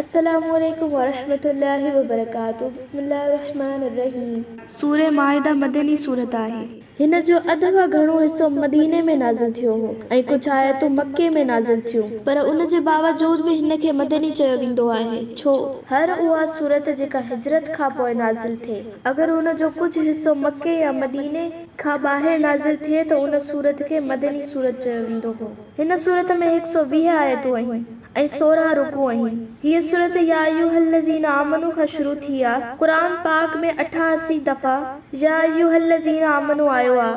السلام عليڪم ورحمة الله وبرڪاته بسم الله الرحمٰن الرحيم. سورة مائده مدني سورت آهي. هن جو اڌ کان گهڻو حصو مديني ۾ نازل ٿيو هو ۽ ڪجهه آيتون مڪي ۾ نازل ٿيون. پر ان جي باوجود به هن کي مدني چيو ويندو آهي. ڇو؟ هر اها سورت جيڪا هجرت کان پوء نازل ٿئي، اگر ان جو ڪجهه حصو مڪي يا مديني کان ٻاهر نازل ٿئي ته ان سورت کي مدني سورت چيو ويندو هو. هن سورت ۾ هڪ سو 20 آيتون آهن ۽ 16 رڪوع آهن. هيء سورت يا ايها الذين آمنوا کان شروع ٿي آ. قرآن پاڪ ۾ 88 دفعا يا ايها الذين آمنوا آيو آ،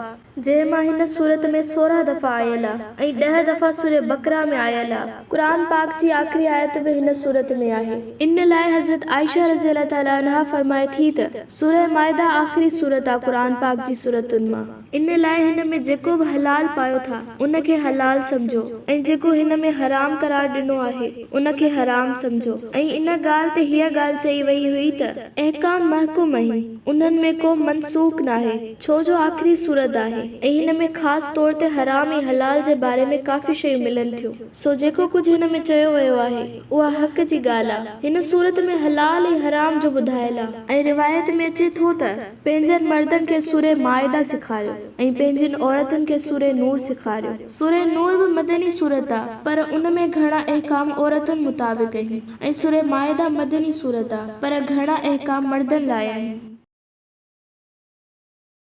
جنهن مان هن سورت ۾ 16 دفعا آيل آ ۽ ڏهه دفعا سورة بقره ۾ آيل آ. قرآن پاڪ جي آخري آيت به هن سورت ۾ آهي. ان لاء حضرت عائشه رضي الله تعالٰي عنها فرمائي ٿي ته، سورة مائده آخري سورت آ قرآن پاڪ جي سورتن مان. ان لاء هن ۾ جيڪو به حلال پايو ٿا، ان کي حلال سمجهو ۽ جيڪو هن ۾ حرام قرار ڏنو آهي، ان کي حرام سمجهو. ۽ ان ڳالهه تي هيء ڳالهه چئي ويئي هئي ته، احڪام محڪم آهن، انهن ۾ ڪو منسوخ ناهي، ڇو جو آخري سورت آهي ۽ هن ۾ خاص طور تي حرام ۽ حلال جي باري ۾ ڪافي شيون ملن ٿيون. سو جيڪو ڪجهه هن ۾ چيو ويو آهي، اها حق جي ڳالهه آ. هن سورت ۾ حلال ۽ حرام جو ٻڌايل آ. ۽ روايت ۾ اچي ٿو ته. پنهنجن مردن کي سوره مائده سيکاريو ۽ پنهنجين عورتن کي سوره نور سيکاريو. سوره نور به مدني سورت آ پر ان ۾ گهڻا احڪام عورتن مطابق آهن ۽ سوره مائده مدني سورت آ پر گهڻا احڪام مردن لاء آهن.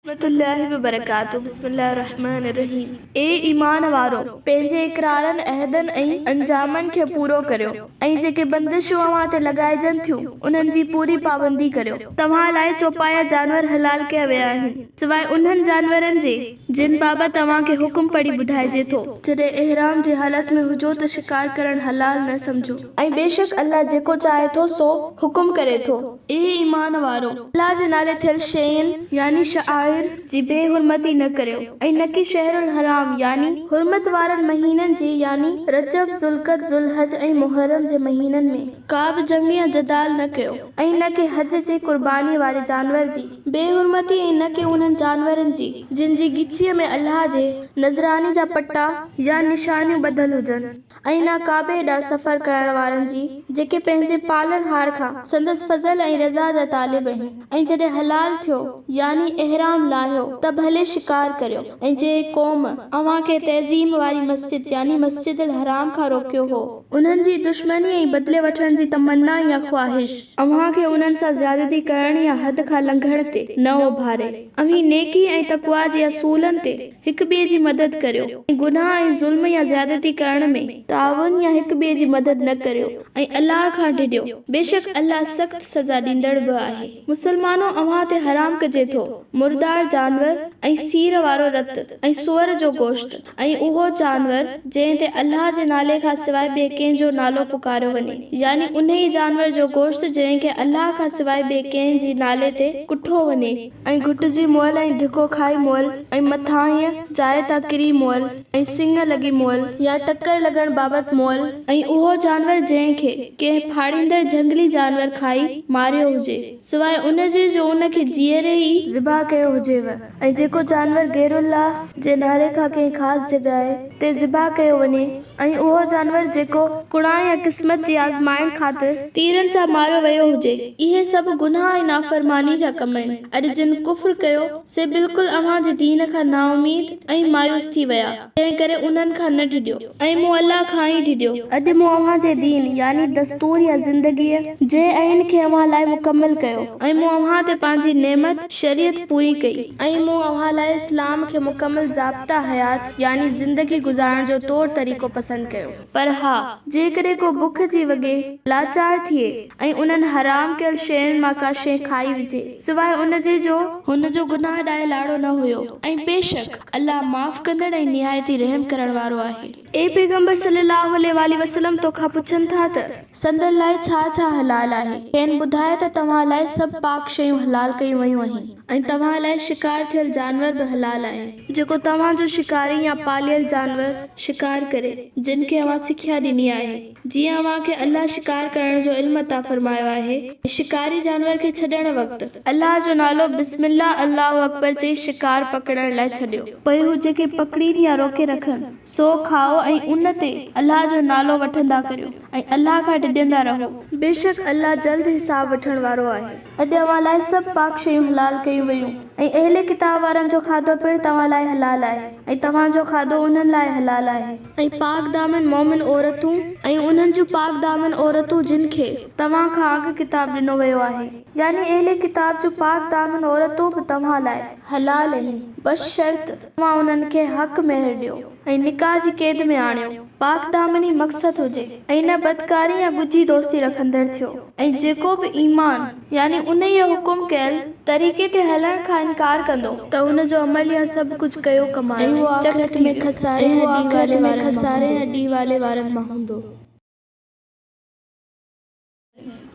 ورحمة الله وبرڪاته بسم الله الرحمٰن الرحيم اي ايمان وارؤ! پنهنجي اقرارن، عهدن ۽ انجامن کي پورو ڪريو ۽ جيڪي بندشون اوهان تي لڳائجن ٿيون، انهن جي پوري پابندي ڪريو. توهان لاء چوپايا جانور حلال ڪيا ويا آهن، سواء انهن جانورن جي، جن بابت اوهان کي حڪم پڙهي ٻڌائجي ٿو. جڏهن احرام جي حالت ۾ هجو ته شڪار ڪرڻ حلال نه سمجهو. ۽ بيشڪ الله جيڪو چاهي ٿو سو حڪم ڪري ٿو. اي ايمان وارؤ! الله جي نالي ٿيل شين، يعني شعائر، جي بي حرمتي نه ڪريو ۽ نڪي شهر الحرام يعني حرمت وارن مهينن جي يعني رجب، ذوالقعد، ذوالحج ۽ محرم جي مهينن ۾. ڪا به جنگ يا جدال نه ڪيو ۽ نه ڪي حج جي قربانيء واري جانور جي بي حرمتي ۽ نه ڪي انهن جانورن جي جن جي ڳچيء ۾ الله جي نذراني جا پٽا يا نشانيون ٻڌل هجن. ۽ نه ڪعبي ڏانهن سفر ڪرڻ وارن جي، جيڪي پنهنجي پالڻهار کان سندس فضل ۽ رضا جا طالب آهن، ۽ جڏهن حلال ٿيو، يعني احرام لاهيو، ته ڀلي شڪار ڪريو، ۽ جنهن قوم اوهان کي تعظيم واري مسجد، يعني مسجد الحرام، کان روڪيو هو، انهن جي دشمني ۽ بدلي وٺڻ جي تمنا يا خواهش اوهان کي انهن سان زيادتي ڪرڻ يا حد کان لنگهڻ تي نه اڀاري، اوهين نيڪي ۽ تقويٰ جي اصولن تي هڪ ٻئي جي مدد ڪريو ۽ گناهه ۽ ظلم يا زيادتي ڪرڻ ۾ تعاون يا هڪ ٻئي جي مدد نه ڪريو ۽ الله کان ڊڄو، بيشڪ الله سخت سزا ڏيندڙ به آهي. مسلمانو! اوهان تي حرام ڪجي ٿو مردار جانور ۽ سير وارو رت ۽ سوئر جو گوشت ۽ اهو جانور جنهن تي الله جي نالي کان سواء ٻئي ڪنهن جو نالو پڪاريو وڃي يعني انهيء جانور جو گوشت جنهن کي الله کان سواء ٻئي ڪنهن جي نالي تي ڪٺو وڃي. ۽ گهٽجي مئل ۽ ڌڪو کائي مئل ۽ مٿانهينء جاء تان ڪري مئل ۽ سڱ لڳي مئل يا ٽڪر لڳڻ بابت مئل ۽ اهو جانور جنهن کي ڪنهن ڦاڙيندڙ جهنگلي جانور کائي ماريو هجي، سواء ان جي جو ان کي جيئري ئي ذبح ڪيو هجيو ۽ جيڪو جانور غير الله جي نالي کان ڪنهن خاص جڳهه تي ذبح ڪيو وڃي. ۽ اهو جانور جيڪو قرعه يا قسمت جي آزمائڻ خاطر تيرن سان ماريو ويو هجي، اهي سڀ گناهه ۽ نافرماني جا ڪم آهن. اڄ جن ڪفر ڪيو، سي بلڪل اوهان جي دين کان نااميد ۽ مايوس ٿي ويا، تنهنڪري انهن کان نه ڊڄو ۽ مون الله کان ئي ڊڄو. اڄ مون اوهان جي دين، يعني دستور يا زندگيء، جي عين کي اوهان لاء مڪمل ڪيو ۽ مون اوهان تي پنهنجي نعمت، شريعت، پوري ڪئي ۽ مون اوهان لاء اسلام کي مڪمل ضابطه حيات، يعني زندگي گذارڻ جو طور طريقو پسند ڪيو. پر ها، جيڪڏهن ڪو بک جي وڳي لاچار ٿئي ۽ انهن حرام ڪيل شين مان ڪا شيء کائي وجهي، سواء ان جي جو هن جو گناهه ڏانهن لاڙو نه هيو ۽ بيشڪ الله معاف ڪندڙ ۽ نهايت ئي رحم ڪرڻ وارو آهي. اي پيغمبر صلّي اللّٰه عليه واٰله وسلّم! توکان پڇن ٿا ته سندن لاء ڇا ڇا حلال آهي؟ کين ٻڌاء ته توهان لاء سڀ پاڪ شيون حلال ڪيون ويون آهن ۽ توهان لاء شڪار ٿيل جانور به حلال آهي، جيڪو توهان جو شڪاري يا پاليل جانور شڪار ڪري. جن کي اوهان سکيا ڏني آهي، جيئن اوهان کي الله شڪار ڪرڻ جو علم عطا فرمايو آهي ۽ شڪاري جانور کي ڇڏڻ وقت، الله جو نالو بسم الله الله اڪبر چئي شڪار پڪڙڻ لاء ڇڏيو. پوء هو جيڪي پڪڙين يا روڪي رکن، سو کائو ۽ ان تي الله جو نالو وٺندا ڪريو ۽ الله کان ڊڄندا رهو. بيشڪ الله جلد حساب وٺڻ وارو آهي. اڄ اوهان لاء سڀ پاڪ شيون حلال ڪيون ويون ۽ اهل ڪتاب وارن جو کاڌو پڻ توهان لاء حلال آهي ۽ توهان جو کاڌو انهن لاء حلال آهي. ۽ پاڪ دامن مؤمن عورتون ۽ انهن جون پاڪ دامن عورتون جن کي توهان کان اڳ ڪتاب ڏنو ويو آهي، يعني اهل ڪتاب جون پاڪ دامن عورتون به توهان لاء حلال آهن، بشرط. اوهان انهن کي حق مهر ڏيو ۽ نڪاح جي قيد ۾ آڻيو، پاڪ دامني مقصد هجي ۽ نه بدڪاري يا ڳجهي دوستي رکندڙ ٿيو ۽ جيڪو به ايمان، يعني انهيء حڪم ڪيل، طريقي تي هلڻ کان انڪار ڪندو. ته ان جو عمل يا سڀ ڪجهه ڪيو ڪمايو ۽ اهو چٽ آخرت ٿي ۾ ويو خساري ۽ ۽ اهو آخرت ۾ خساري ۽ ڏيوالي وارن مان هوندو.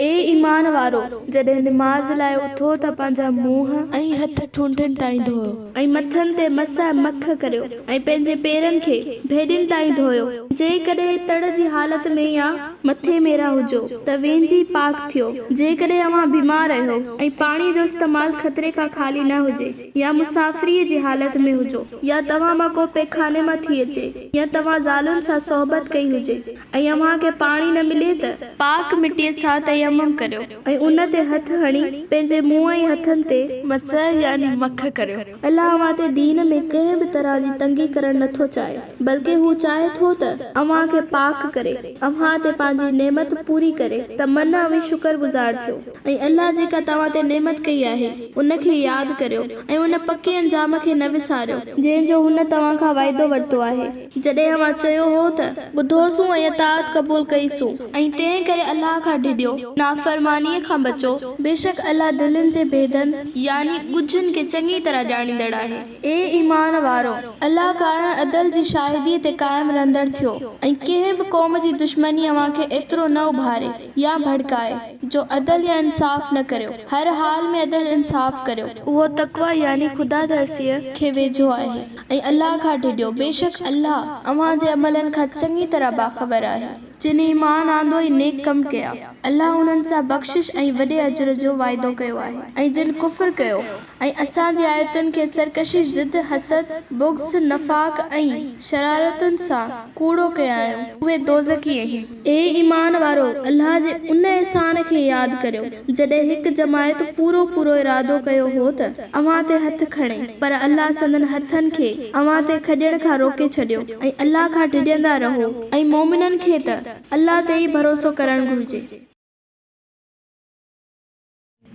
اي ايمان وارو! جڏهن نماز لاء اٿو ته پنهنجا منهن. ۽ هٿ ٺونٺن تائين ڌوئو. ۽ مٿن تي مسح مک ڪريو ۽ پنهنجي پيرن کي ڀيڏين تائين ڌوئو. جيڪڏهن تڙ جي حالت ۾ يا مٿي ميرا هجو ته وهنجي پاڪ ٿيو. جيڪڏهن اوهان بيمار آهيو ۽ پاڻيء جو استعمال خطري کان خالي نه هجي يا مسافريء جي حالت ۾ هجو يا توهان مان ڪو پيخاني مان ٿي اچي يا توهان زالن سان صحبت ڪئي هجي ۽ اوهان کي پاڻي نه ملي ته، پاڪ مٽيء سان تيمم ڪريو ۽ ان تي هٿ هڻي پنهنجي منهن ۽ هٿن تي مسح يعني مک ڪريو. الله اوهان تي دين ۾ ڪنهن به طرح جي تنگي ڪرڻ نه ٿو چاهي، بلڪه هو چاهي ٿو ته اوهان کي پاڪ ڪري، اوهان تي پنهنجي نعمت پوري ڪري ته من اوهين شڪر گذار ٿيو. ۽ الله جيڪا توهان تي نعمت ڪئي آهي، ان کي ياد ڪريو ۽ ان پڪي انجام کي نه وساريو، جنهن جو هن توهان کان وعدو ورتو آهي. جڏهن اوهان چيو هو ته، ٻڌوسون ۽ اطاعت قبول ڪئي سون. ۽ تنهن ڪري الله کان ڊڄو، نافرمانيء کان بچو، بيشڪ الله دلين جي ڀيدن، يعني ڳجهن، کي چڱي طرح ڄاڻيندڙ آهي. اي ايمان وارؤ! الله ڪارڻ عدل جي شاهديء تي قائم رهندڙ ٿيو، ۽ ڪنهن به قوم جي دشمني اوهان کي ايترو نه اڀاري يا ڀڙڪائي، جو عدل يا انصاف نه ڪريو، هر حال ۾ عدل انصاف ڪريو. اهو تقويٰ يعني خدا ترسيء کي ويجهو آهي. ۽ الله کان ڊڄو، بيشڪ الله اوهان جي عملن کان چڱي طرح باخبر آهي. جن ايمان آندو ۽ نيڪ ڪم ڪيا، الله انهن سان بخشش ۽ وڏي اجر جو وعدو ڪيو آهي. ۽ جن ڪفر ڪيو ۽ اسان جي آيتن کي سرڪشي، ضد، حسد، بغض، نفاق ۽ شرارتن سان ڪوڙو ڪيائون، اهي دوزخي اهن. اي ايمان وارؤ! الله جي ان احسان کي ياد ڪريو، جڏهن هڪ جماعت پورو پورو ارادو ڪيو هو ته اوهان تي هٿ کڻي، پر الله سندن هٿن کي اوهان تي کڄڻ کان روڪي ڇڏيو ۽ الله کان ڊڄندا رهو ۽ مؤمنن کي ته الله تي ئي ڀروسو ڪرڻ گهرجي.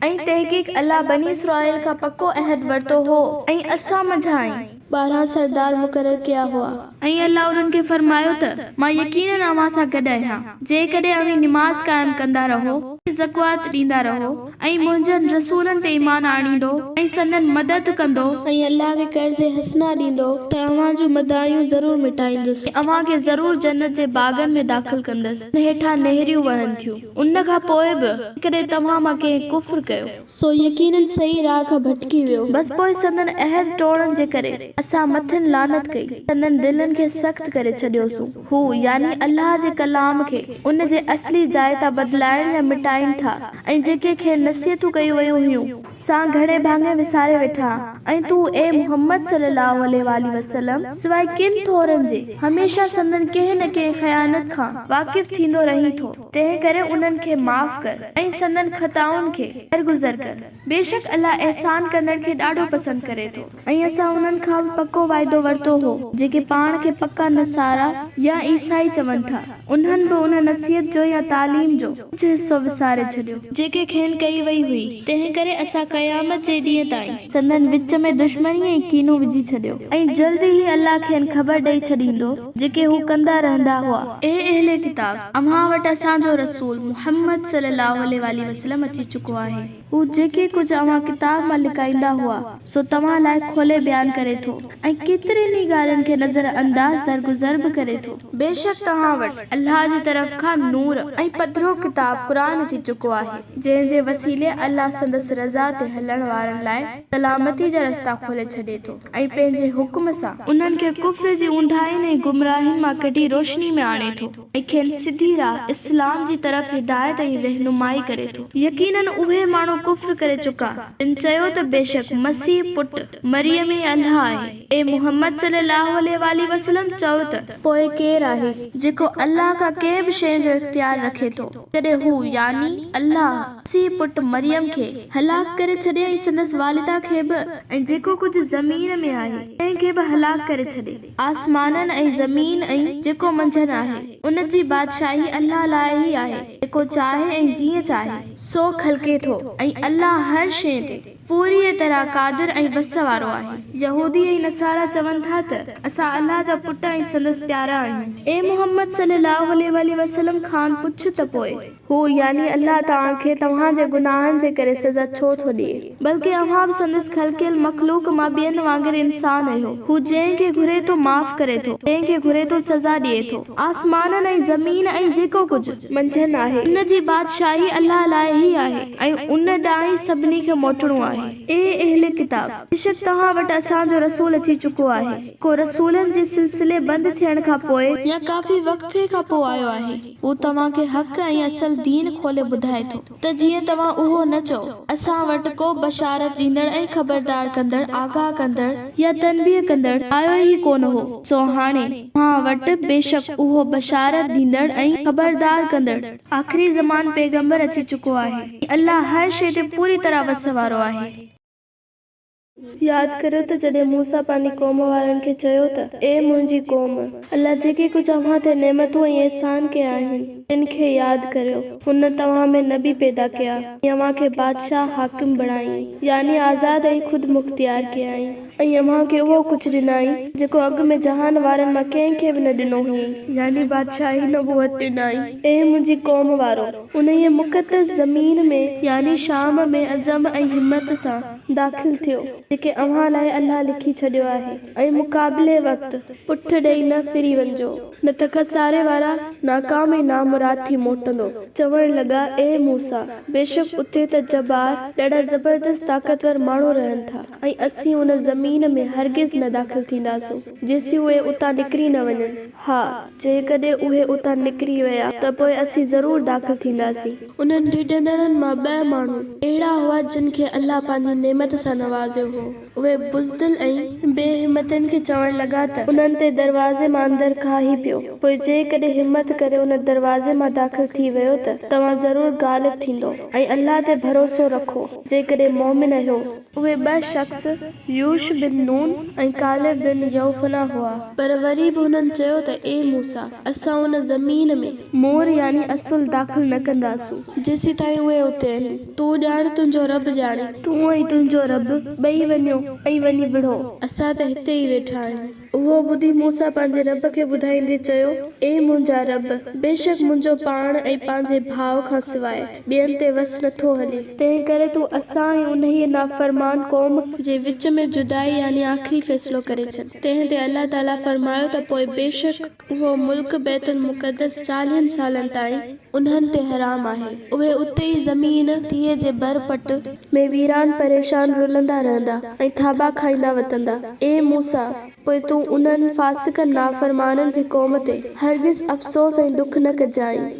۽ تحقيق الله بني اسرائيل کان پڪو عهد ورتو هو ۽ اسان منجهانئن. 12 سردار مقرر ڪيا هئا. ۽ الله انهن کي فرمايو ته، مان يقيناً اوهان سان گڏ آهيان، جيڪڏهن اوهين نماز قائم ڪندا رهو ۽ زڪوات ڏيندا رهو ۽ منهنجن رسولن تي ايمان آڻيندو ۽ سندن مدد ڪندو. ۽ الله کي قرض حسنه ڏيندو ته اوهان جون مدايون ضرور مٽائيندس. ۽ اوهان کي ضرور جنت جي باغن ۾ داخل ڪندس، جن هيٺان نهريون وهن ٿيون. ان کان پوء به جيڪڏهن توهان مان ڪنهن ڪفر ڪيو. سو يقيناً صحيح راهه کان ڀٽڪي ويو. بس پوء سندن عهد ٽوڙڻ جي ڪري اسان مٿن لعنت ڪئي، سندن دلين کي سخت ڪري ڇڏيوسون. هو، يعني الله جي ڪلام کي، ان جي اصلي جاء تان بدلائڻ يا مٽائين ٿا ۽ جيڪي کين نصيحتون ڪيون ويون هيون، سان گهڻي ڀاڱي وساري ويٺا ۽ تون، اي محمد صلّي اللّٰه عليه واٰله وسلّم، سواء ڪن ٿورن جي، هميشه سندن ڪنهن نه ڪنهن خيانت کان واقف ٿيندو رهين ٿو، تنهن ڪري انهن کي معاف ڪر ۽ سندن خطائن کي درگذر ڪر. بيشڪ الله احسان ڪندڙ کي ڏاڍو پسند ڪري ٿو. ۽ اسان انهن کان به پڪو وعدو ورتو هو، جيڪي پاڻ کي پڪا نصارا يا عيسائي چون ٿا. انهن به ان نصيحت جو يا تعليم جو ڪجهه حصو وساري ڇڏيو. جيڪي کين ڪئي وئي هئي، تنهن ڪري اسان قيامت جي ڏينهن تائين. سندن وچ ۾ دشمني ۽ ڪينو وجهي ڇڏيو. ۽ جلد ئي الله کين خبر ڏئي ڇڏيندو جيڪي هو ڪندا رهندا هئا. اي اهل ڪتاب! اوهان وٽ اسان جو رسول، محمد صلي الله عليه واٰله وسلم، اچي چڪو آهي. هو جيڪي ڪجهه اوهان ڪتاب مان لڪائيندا هئا، سو توهان لاء کولي بيان ڪري ٿو. ٿو ۽ ڪيترين ئي ڳالهين کي نظر انداز درگذر به ڪري ٿو. بيشڪ توهان وٽ الله جي طرف کان نور ۽ پڌرو ڪتاب قرآن اچي چڪو آهي، جنهن جي وسيلي الله سندس رضا تي هلڻ وارن لاء سلامتي جا رستا کولي ڇڏي ٿو ۽ پنهنجي حڪم سان انهن کي ڪفر جي اونداهين ۽ گمراهين مان ڪڍي روشني ۾ آڻي ٿو ۽ کين سڌي راهه، اسلام، جي طرف هدايت ۽ رهنمائي ڪري ٿو. يقيناً اهي ماڻهو ڪفر ڪري چڪا، جن چيو ته بيشڪ مسيح پٽ مريم ئي الله آهي. اي محمد صلي الله عليه واٰله وسلم! چئو ته. پوء ڪير آهي جيڪو الله کان ڪنهن به شيء جو اختيار رکي ٿو، جڏهن هو، يعني الله، مسيح پٽ مريم کي، هلاڪ ڪري ڇڏي ۽ سندس والده کي به ۽ جيڪو ڪجهه زمين ۾ آهي تنهن کي به هلاڪ ڪري ڇڏي، آسمانن ۽ زمين ۽ جيڪو منجهن آهي، ان جي بادشاهي الله لاء ئي آهي، جيڪو چاهي ۽ جيئن چاهي، سو خلقي ٿو ۽ الله هر شيء تي. پوريء طرح قادر ۽ وس وارو آهي. يهودي ۽ نصارا چون ٿا ته، اسان الله جا پٽ ۽ سندس پيارا آهيون. اي محمد صلي الله عليه واٰله وسلم کان پڇ ته پوء هو، يعني الله، توهان کي توهان جي گناهن جي ڪري سزا ڇو ٿو ڏئي؟ بلڪه اوهان به سندس خلقيل مخلوق مان ٻين وانگر انسان آهيو. هو جنهن کي گهري ٿو معاف ڪري ٿو، جنهن کي گهري ٿو سزا ڏئي ٿو. آسمانن ۽ زمين ۽ جيڪو ڪجهه. منجهن آهي، ان جي بادشاهي الله لاء ئي آهي ۽ ان ڏانهن ئي سڀني کي موٽڻو آهي. اي اهل ڪتاب! بيشڪ توهان وٽ اسان جو رسول اچي چڪو آهي، جيڪو رسولن جي سلسلي بند ٿيڻ کان پوء، يا ڪافي وقفي کان پوء آيو آهي، هو توهان کي حق ۽ اصل دين کولي ٻڌائي ٿو، ته جيئن توهان اهو نه چئو، اسان وٽ ڪو بشارت ڏيندڙ ۽ خبردار ڪندڙ، آگاهه ڪندڙ، يا تنبيهه ڪندڙ آيو ئي ڪونه هو، سو هاڻي، توهان وٽ بيشڪ اهو بشارت ڏيندڙ ۽ خبردار ڪندڙ، آخري زمان پيغمبر اچي چڪو آهي ۽ الله هر شيء تي پوري طرح وس وارو آهي. ياد ڪريو ته جڏهن موسيٰ پنهنجي قوم وارن کي چيو ته، اي منهنجي قوم! الله جيڪي ڪجهه اوهان تي نعمتون ۽ احسان ڪيا آهن، تن کي ياد ڪريو. هن توهان ۾ نبي پيدا ڪيا ۽ اوهان کي بادشاهه، حاڪم، بڻايائين، يعني آزاد ۽ خود مختيار ڪيائين، ۽ اوهان کي اهو ڪجهه ڏنائين، جيڪو اڳ ۾ جهان وارن مان ڪنهن کي به نه ڏنو هئائين. يعني بادشاهي نبوت ڏنائين. اي منهنجي قوم وارو! انهيء مقدس زمين ۾، يعني شام ۾، عزم ۽ همت سان، داخل ٿيو، جيڪي اوهان لاء الله لکي ڇڏيو آهي، ۽ مقابلي وقت پٺ ڏئي نه ڦري وڃجو، نه ته خساري وارا ناڪام ۽ نامراد ٿي موٽندو. چوڻ لڳا، اي موسيٰ! بيشڪ اتي ته جبار، ڏاڍا زبردست طاقتور ماڻهو رهن ٿا، ۽ اسين ان زمين ۾ هرگز نه داخل ٿينداسون، جيسين اهي اتان نڪري نه وڃن. ها، جيڪڏهن اهي اتان نڪري ويا ته پوء اسين ضرور داخل ٿينداسين. انهن ڊڄندڙن مان ٻه ماڻهو اهڙا هئا جن کي الله پنهنجي نعمت سان نوازيو هو. اهي بزدل ۽. بي همتن کي چوڻ لڳا ته. انهن تي دروازي مان اندر ڪاهي پيو. پوء جيڪڏهن همت ڪري ان دروازي مان داخل ٿي ويو ته توهان ضرور غالب ٿيندؤ ۽ الله تي ڀروسو رکو جيڪڏهن مؤمن اهيو. اهي ٻه شخص يوشع بن نون ۽ ڪالب بن يحفنه هئا. پر وري به هنن چيو ته اي موسيٰ! اسان ان زمين ۾. مور يعني اصل داخل نه ڪنداسون. جيسيتائين اهي اتي آهن. تون ڄاڻ تنهنجو رب ڄاڻي. تون ۽ تنهنجو رب ٻئي وڃو ۽ وڃي وڙهو. اسان ته هتي ئي ويٺا آهيون. اهو ٻڌي موسيٰ پنهنجي رب کي ٻڌائيندي چيو، اي منهنجا رب! بيشڪ منهنجو پاڻ ۽ پنهنجي ڀاء کان سواء ٻين تي وس نٿو هلي، تنهنڪري تون اسان ۽ انهيء نافرمان قوم جي وچ ۾ جدائي يعني آخري فيصلو ڪري ڇڏ. تنهن تي الله تعاليٰ فرمايو ته پوء بيشڪ اهو ملڪ، بيت المقدس، چاليهن سالن تائين انهن تي حرام آهي، اهي اتي ئي زمين، تيهه جي بر پٽ، ۾ ويران پريشان رلندا رهندا ۽ ٿاٻا کائيندا وتندا. اي موسيٰ! پوء تون انهن فاسقن نافرمانن جي قوم تي هرگز افسوس ۽ ڏک نه ڪجانء.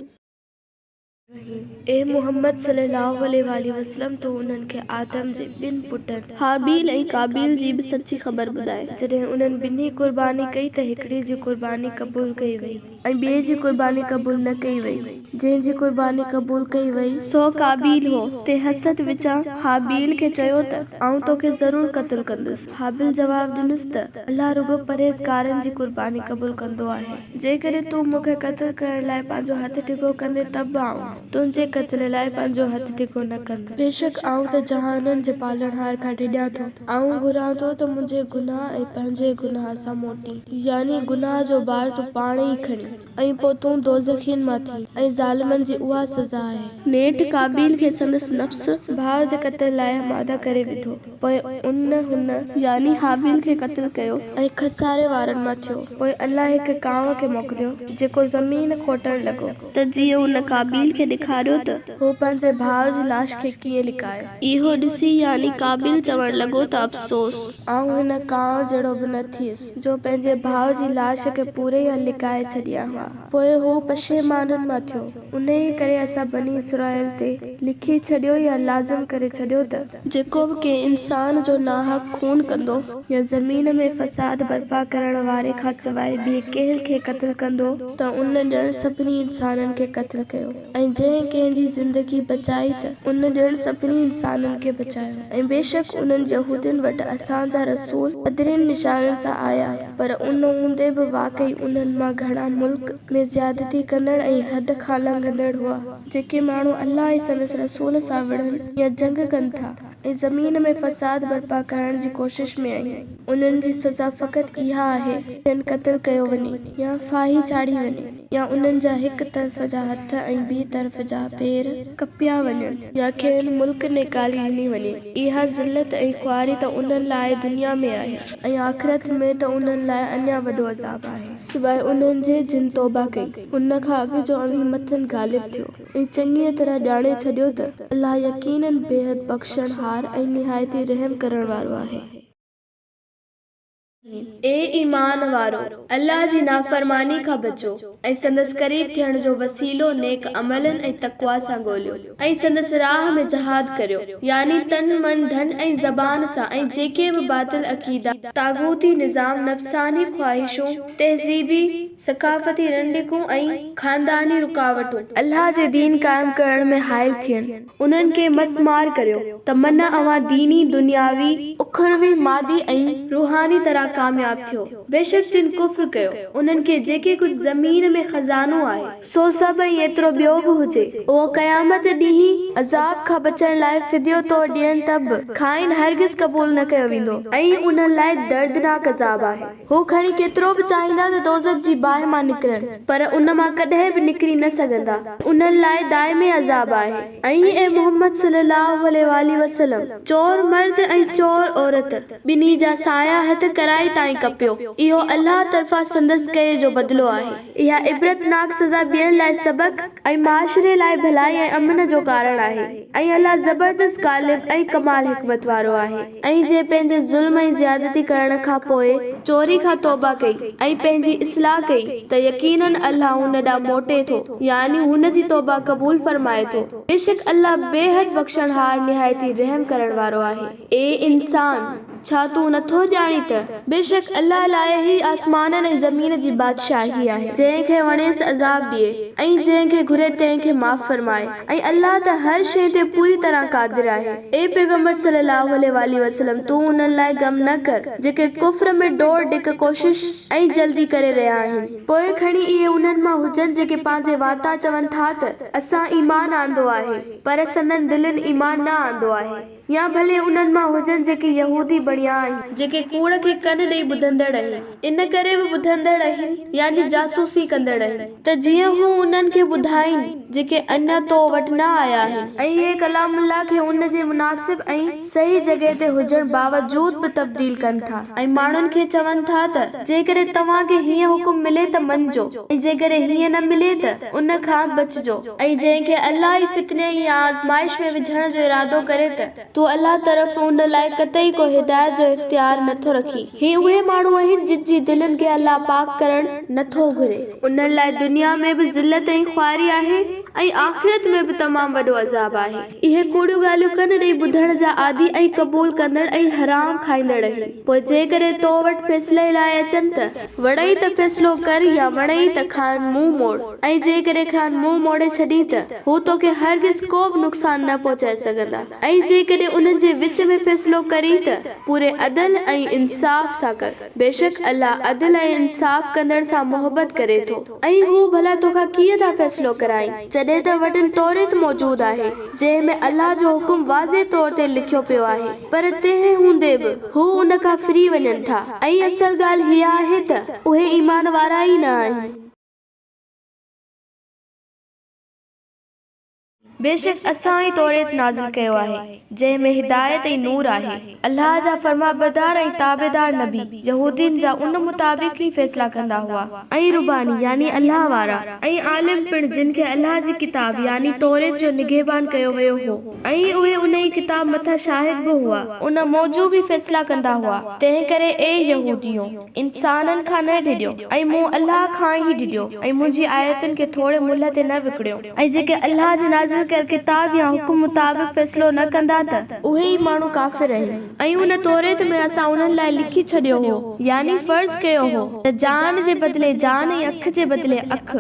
اي محمد صلي الله عليه واٰله وسلم! تون انهن کي آدم جي ٻن پٽن. هابيل ۽ قابيل جي به سچي خبر ٻڌاء. جڏهن انهن ٻنهي قرباني ڪئي ته هڪڙي جي قرباني قبول ڪئي وئي. ۽ ٻئي جي قرباني قبول نه ڪئي وئي. جنهن جي قرباني قبول ڪئي وئي. سو قابيل هو، تي حسد وچان هابيل کي چيو ته، آئون توکي ضرور قتل ڪندس. هابيل جواب ڏنس ته، الله رڳو پرهيزگارن جي قرباني قبول ڪندو آهي. جيڪڏهن تون مون کي قتل ڪرڻ لاء پنهنجو هٿ ڊگهو ڪندين ته به آئون. تنهنجي قتل لاء پنهنجو هٿ ڊگهو نه ڪندس. بيشڪ آئون ته جهانن جي پالڻهار کان ڊڄان ٿو. آئون گهران ٿو ته منهنجي گناهه ۽ پنهنجي گناهه سان موٽين، يعني گناهه جو بار تون پاڻ ئي کڻين ۽ پوء تون دوزخين مان ٿين ۽. ظالمن جي اها سزا آهي. نيٺ قابيل کي سندس نفس. ڀاء جي قتل لاء آماده ڪري وڌو. پوء ان هن. يعني هابيل کي قتل ڪيو. ۽ خساري وارن مان ٿيو. پوء الله هڪ ڪانء کي موڪليو، جيڪو زمين کوٽڻ لڳو. ته جيئن ان قابيل کي ڏيکاريو ته. هو پنهنجي ڀاء جي لاش کي ڪيئن لڪائي. اهو ڏسي يعني قابيل چوڻ لڳو ته افسوس! آئون هن ڪانء جهڙو به نه ٿيس، جو پنهنجي ڀاء جي لاش کي پوري يا لڪائي ڇڏيان ها. پوء هو پشيمانن مان ٿيو. انهيء ڪري اسان بني اسرائيل تي لکي ڇڏيو يا لازم ڪري ڇڏيو ته. جيڪو به ڪنهن انسان جو ناحق خون ڪندو. يا زمين ۾ فساد برپا ڪرڻ واري کان سواء ٻئي ڪنهن کي قتل ڪندو. ته ان ڄڻ سڀني انسانن کي قتل ڪيو ۽ جنهن ڪنهن جي زندگي بچائي ته. ان ڄڻ سڀني انسانن کي بچايو ۽ بيشڪ انهن يهودين وٽ اسان جا رسول پڌرين نشانين سان آيا پر ان هوندي به واقعي انهن مان گهڻا ملڪ ۾ زيادتي ڪندڙ ۽ حد کان لنگهندڙ هئا. جيڪي ماڻهو الله ۽ سندس رسول سان وڙهن يا جنگ ڪن ٿا ۽ زمين ۾ فساد برپا ڪرڻ جي ڪوشش ۾ آهن، انهن جي سزا فقط اها آهي ته کين قتل ڪيو وڃي يا ڦاهي چاڙهي وڃي يا انهن جا هڪ طرف جا هٿ ۽ ٻي طرف جا پير ڪپيا وڃن يا کين ملڪ نيڪالي ڏني وڃي. اها ذلت ۽ خواري ته انهن لاء دنيا ۾ آهي ۽ آخرت ۾ ته انهن لاء اڃا وڏو عذاب آهي. سواء انهن جي جن توبه ڪئي، ان کان اڳ جو اوهين مٿن غالب ٿيو، ۽ چڱيء طرح ڄاڻي ڇڏيو ته الله يقيناً بيحد بخشڻهار ۽ نهايت ئي رحم ڪرڻ وارو آهي. اي ايمان وارؤ! الله جي نافرماني کان بچو ۽ سندس قريب ٿيڻ جو وسيلو نيڪ عملن ۽ تقويٰ سان ڳوليو ۽ سندس راهه ۾ جهاد ڪريو، يعني تن، من، ڌن ۽ زبان سان ۽ جيڪي به باطل عقيدا، طاغوتي نظام، نفساني خواهشون، تهذيبي، ثقافتي رنڊڪون ۽ خانداني رڪاوٽون. الله جي دين قائم ڪرڻ ۾ حائل ٿين، انهن کي مسمار ڪريو ته من اوهان ديني، دنياوي، اخروي، مادي ۽. روحاني طرح ڪامياب ٿيو. بيشڪ جن ڪفر ڪيو، انهن کي جيڪي ڪجهه زمين ۾ خزانو آهي. سو سڀ ۽ ايترو ٻيو به هجي، اهو قيامت ڏينهن عذاب کان بچڻ لاء فديو طور ڏين ته به کانئن هرگز قبول نه ڪيو ويندو ۽ انهن لاء دردناڪ عذاب آهي. هو کڻي ڪيترو به چاهيندا ته دوزخ جي باهه مان نڪرن، پر ان مان ڪڏهن به نڪري نه سگهندا، انهن لاء دائمي عذاب آهي. ۽ اي محمد صلّي اللّٰه عليه واٰله وسلّم! چور مرد ۽ چور عورت، ٻنهي جا سايا هٿ ڪرائي تائين ڪپيو، اهو الله طرفان سندس ڪئي جو بدلو آهي. اها عبرتناڪ سزا ٻين لاء سبق ۽ معاشري لاء ڀلائي ۽ امن جو ڪارڻ آهي ۽ الله زبردست غالب ۽ ڪمال حڪمت وارو آهي. ۽ جنهن پنهنجي ظلم ۽ زيادتي ڪرڻ کان پوء چوري کان توبه ڪئي ۽ پنهنجي اصلاح ڪئي ته يقيناً الله هن ڏانهن موٽي ٿو يعني هن جي توبه قبول فرمائي ٿو. بيشڪ الله بيحد بخشڻهار نهايت ئي رحم ڪرڻ وارو آهي. اي انسان! ڇا تون نٿو ڄاڻين ته. بيشڪ الله لاء ئي آسمانن ۽ زمين جي بادشاهي آهي، جنهن کي وڻيس عذاب ڏئي ۽ جنهن کي گهري تنهن کي معاف فرمائي ۽ الله ته هر شيء تي پوري طرح قادر آهي. اي پيغمبر صلّي اللّٰه عليه واٰله وسلّم! تون انهن لاء غم نه ڪر، جيڪي ڪفر ۾ ڊوڙ ڊڪ، ڪوشش ۽ جلدي ڪري رهيا آهن. پوء کڻي اهي انهن مان هجن جيڪي پنهنجي واتان چون ٿا ته، اسان ايمان آندو آهي، پر سندن دلين ايمان نه آندو آهي. يا ڀلي انهن مان هجن جيڪي يهودي بڻيا آهن. جيڪي ڪوڙ کي ڪن ڏئي ٻڌندڙ آهن. ان ڪري به ٻڌندڙ آهن يعني جاسوسي ڪندڙ آهن. ته جيئن هو انهن کي ٻڌائين جيڪي اڃا تو وٽ نه آيا آهن. ۽ اهي ڪلام الله کي ان جي مناسب ۽ صحيح جڳهه تي هجڻ باوجود به تبديل ڪن ٿا ۽ ماڻهن کي چون ٿا ته جيڪڏهن توهان کي هيئن حڪم ملي ته مڃجو ۽ جيڪڏهن هيئن نه ملي ته ان کان بچجو. ۽ جنهن کي الله ئي فتني يا آزمائش ۾ وجهڻ جو ارادو ڪري ته، تون الله طرف ان لاء قطعي ڪو هدايت جو اختيار نه ٿو رکين. هي اهي ماڻهو آهن جن جي دلين کي الله پاڪ ڪرڻ نه ٿو گهري. انهن لاء دنيا ۾ به ذلت ۽ خواري آهي ۽ آخرت ۾ به تمام وڏو عذاب آهي. اهي ڪوڙيون ڳالهيون ڪن ڏئي ٻڌڻ جا عادي ۽ قبول ڪندڙ ۽ حرام کائيندڙ آهن. پوء جيڪڏهن تو وٽ فيصلي لاء اچن ته، وڻئي ته فيصلو ڪر يا وڻئي ته کانئن منهن موڙ ۽ جيڪڏهن کانئن منهن موڙي ڇڏين ته هو توکي هرگز ڪو به نقصان نه پهچائي سگهندا ۽ جيڪڏهن انهن جي وچ ۾ فيصلو ڪرين ته پوري عدل ۽ انصاف سان ڪر، بيشڪ الله عدل ۽ انصاف ڪندڙ سان محبت ڪري ٿو. ۽ هو ڀلا توکان ڪيئن ٿا فيصلو ڪرائين، جڏهن ته وٽن توريت موجود آهي، جنهن ۾ الله جو حڪم واضح طور تي لکيو پيو آهي، پر تنهن هوندي به هو ان کان ڦري وڃن ٿا ۽ اصل ڳالهه هيء آهي ته اهي ايمان وارا ئي نه آهن. بيشڪ اسان ئي توريت نازل ڪيو آهي، جنهن ۾ هدايت ۽ نور آهي. الله جا فرمانبردار ۽ تابعدار نبي، يهودين جا ان مطابق ئي فيصلا ڪندا هئا. ۽ رباني، يعني الله وارا، ۽ عالم پڻ جن کي الله جي ڪتاب، يعني توريت، جو نگهبان ڪيو ويو هو، ۽ اهي انهيء ڪتاب مٿان شاهد به هئا، ان موجب ئي فيصلا ڪندا هئا، تنهنڪري اي يهوديو! انسانن کان نه ڊڄو ۽ مون الله کان ئي ڊڄو ۽ منهنجي آيتن کي ٿوري ملهه تي نه وڪڻيو. ۽ جيڪي الله جي نازل ڪيل ڪتاب يا حڪم مطابق فيصلو نه ڪندا ته. اهي ئي ماڻهو ڪافر آهن. ۽ ان توريت ۾ اسان انهن لاء لکي ڇڏيو هو، يعني فرض ڪيو هو، ته جان جي بدلي جان ۽ اک جي بدلي اک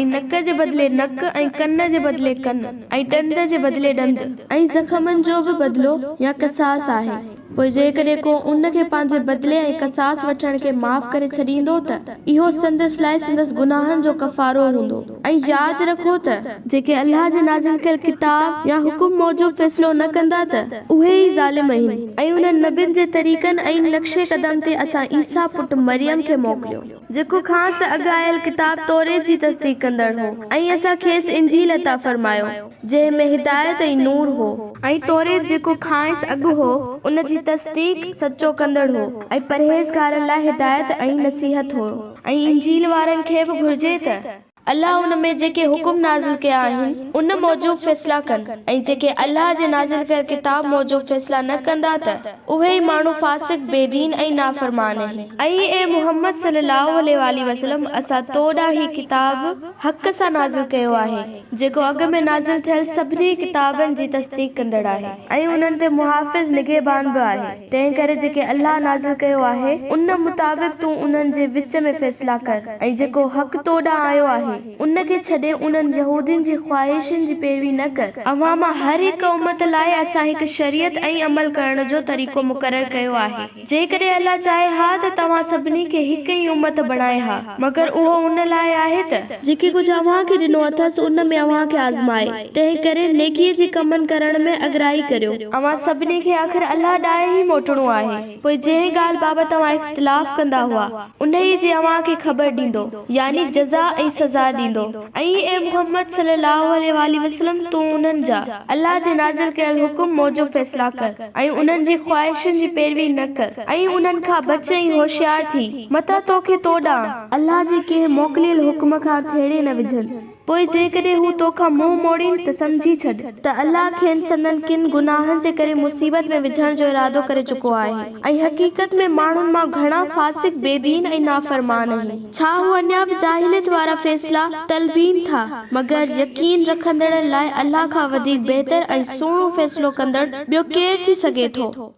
۽ نڪ جي بدلي نڪ ۽ ڪن جي بدلي ڪن ۽ ڏند جي بدلي ڏند. ۽ زخمن جو به بدلو يا قصاص آهي. پوء جيڪڏهن ڪو ان کي پنهنجي بدلي ۽ قصاص وٺڻ کي معاف ڪري ڇڏيندو ته اهو سندس لاء سندس گناهن جو ڪفارو هوندو ۽ ياد رکو ته، جيڪي الله جي نازل ڪيل ڪتاب يا حڪم موجب فيصلو نه ڪندا ته اهي ئي ظالم آهن. ۽ انهن نبين جي طريقن ۽ نقش قدم تي اسان عيسيٰ پٽ مريم کي موڪليو، جيڪو کانئس اڳ آيل ڪتاب توريت جي تصديق ڪندڙ هو ۽ اسان کيس انجيل عطا فرمايو. جنهن ۾ هدايت ۽ نور هو. ۽ توريت جيڪو کانئس اڳ هو، ان جي تصديق سچو ڪندڙ هو، ۽ پرهيزگارن لاء هدايت ۽ نصيحت هو. ۽ انجيل وارن کي به گهرجي ته، الله ان ۾ جيڪي حڪم نازل ڪيا آهن، ان موجب فيصلا ڪن، ۽ جيڪي الله جي نازل ڪيل ڪتاب موجب فيصلا نه ڪندا ته، اهي ئي ماڻهو فاسق، بي دين ۽ نافرمان آهن. ۽ اي محمد صلّي اللّٰه عليه واٰله وسلّم! اسان تو ڏانهن هي ڪتاب حق سان نازل ڪيو آهي. جيڪو اڳ ۾ نازل ٿيل سڀني ڪتابن جي تصديق ڪندڙ آهي ۽ انهن تي محافظ نگهبان به آهي، تنهنڪري جيڪي الله نازل ڪيو آهي، ان مطابق تون انهن جي وچ ۾ فيصلا ڪر ۽ جيڪو حق تو ڏانهن آيو آهي، ان کي ڇڏي انهن يهودين جي خواهشن جي پيروي نه ڪر. اوهان مان هر هڪ امت لاء اسان هڪ شريعت ۽ عمل ڪرڻ جو طريقو مقرر ڪيو آهي. جيڪڏهن الله چاهي ها ته توهان سڀني کي هڪ ئي امت بڻائي ها، مگر اهو ان لاء آهي ته. جيڪي ڪجهه اوهان کي ڏنو اٿس ان ۾ اوهان کي آزمائي، تنهنڪري نيڪيء جي ڪمن ڪرڻ ۾ اڳرائي ڪريو. اوهان سڀني کي آخر الله ڏانهن ئي موٽڻو آهي، پوء جنهن ڳالهه بابت اوهان اختلاف ڪندا هئا، انهيء جي اوهان کي خبر ڏيندو، يعني جزا ۽ سزا ڏيندو. ۽ اي محمد صلّي اللّٰه عليه واٰله وسلّم! تون انهن جا، الله جي نازل ڪيل حڪم موجب فيصلا ڪر ۽ انهن جي خواهشن جي پيروي نه ڪر ۽ انهن کان بچ ۽ هوشيار ٿي، متان توکي تو ڏانهن، الله جي ڪنهن موڪليل حڪم کان ٿيڙي نه وجهن، پوء جيڪڏهن هو توکان منهن موڙين ته سمجهي ڇڏ ته الله کين سندن ڪن گناهن جي ڪري مصيبت ۾ وجهڻ جو ارادو ڪري چڪو آهي ۽ حقيقت ۾ ماڻهن مان گهڻا فاسق، بي دين ۽ نافرمان آهن. ڇا هو اڃا به جاهليت وارا فيصلا طلبين ٿا؟ مگر يقين رکندڙن لاء الله کان وڌيڪ بهتر ۽ سهڻو فيصلو ڪندڙ ٻيو ڪير ٿي سگهي ٿو؟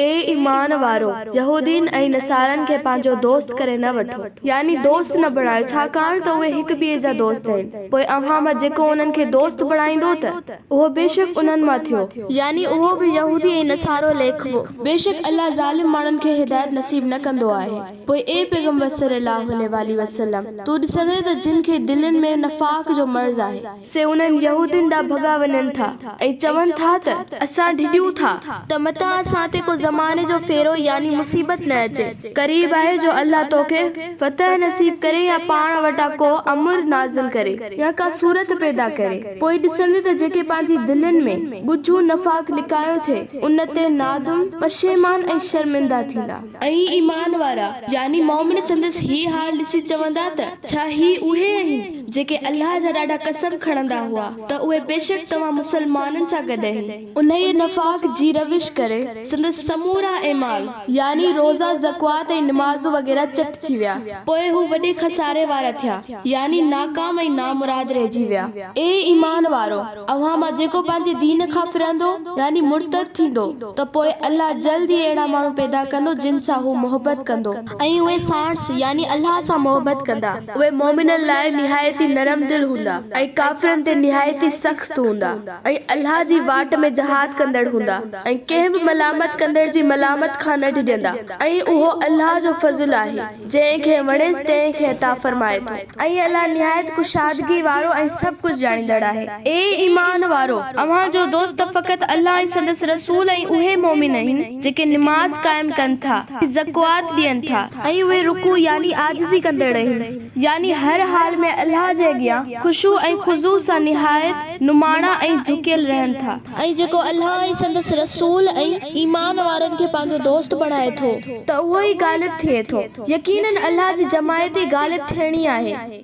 اي ايمان وارؤ! يهودين ۽ نصارن کي پنهنجو دوست ڪري نه وٺو، يعني دوست نه بڻايو، ڇاڪاڻ ته اهي هڪ ٻئي جا دوست آهن، پوء اوهان مان جيڪو انهن کي دوست بڻائيندو ته، اهو بيشڪ انهن مان ٿيو. يعني اهو به يهودي ۽ نصارو ليکبو. بيشڪ الله ظالم ماڻهن کي هدايت نصيب نه ڪندو آهي. پوء اي پيغمبر صلّي اللّٰه عليه واٰله وسلّم! تون ڏسندين ته جن کي دلين ۾ نفاق جو مرض آهي. سي انهن يهودين ڏانهن ڀڳا وڃن ٿا ۽ چون ٿا ته، اسان ڊڄون ٿا. ته متان اسان تي ڪو زماني جو ڦيرو يعني مصيبت نه اچي. قريب آهي جو الله توکي فتح نصيب ڪري يا پاڻ وٽان ڪو امر نازل ڪري يا ڪا صورت پيدا ڪري. پوء ڏسندين ته جيڪي پنهنجي دلين ۾، ڳجهو نفاق لڪايو ٿي، ان تي نادم، پشيمان ۽ شرمنده ٿيندا. ۽ ايمان وارا، يعني مؤمن، سندس هي حال ڏسي چوندا ته، ڇا هي اهي آهن، جيڪي الله جا ڏاڍا قسم کڻندا هئا، ته اهي بيشڪ توهان مسلمانن سان گڏ آهن. انهيء نفاق جي روش ڪري، سندس سمورا اعمال، يعني روزا، زڪوات ۽ نمازون وغيره چٽ ٿي ويا. پوء هو وڏي خساري وارا ٿيا، يعني ناڪام ۽ نامراد رهجي ويا. اي ايمان وارؤ! اوهان مان جيڪو پنهنجي دين کان ڦرندو، يعني مرتد ٿيندو، ته پوء الله جلد ئي اهڙا ماڻهو پيدا ڪندو جن سان هو محبت ڪندو ۽ اهي ساڻس، يعني الله سان، محبت ڪندا. اهي مؤمنن لاء نهايت ئي نرم دل هوندا ۽ ڪافرن تي نهايت ئي سخت هوندا ۽ الله جي واٽ ۾ جهاد ڪندڙ هوندا ۽ ڪنهن به ملامت ڪندڙ جي ملامت کان نه ڊڄندا ۽ اهو الله جو فضل آهي. جنهن کي وڻيس تنهن کي عطا فرمائي ٿو. ۽ الله نهايت ڪشادگي وارو ۽ سڀ ڪجهه ڄاڻيندڙ آهي. اي ايمان وارؤ! اوهان جو دوست فقط الله ۽ سندس رسول ۽ اهي مؤمن آهن، جيڪي نماز قائم ڪن ٿا ۽ زڪوات ڏين ٿا. ۽ اهي رڪوع يعني عاجزي ڪندڙ آهن، يعني هر حال ۾ الله الله جي اڳيان خشوع ۽ خضوع سان نهايت نماڻا ۽ جهڪيل رهن ٿا. ۽ جيڪو الله ۽ سندس رسول ۽ ايمان وارن کي پنهنجو دوست بڻائي ٿو. ته اهو ئي غالب ٿئي ٿو. يقيناً الله جي جماعت ئي غالب ٿيڻي آهي.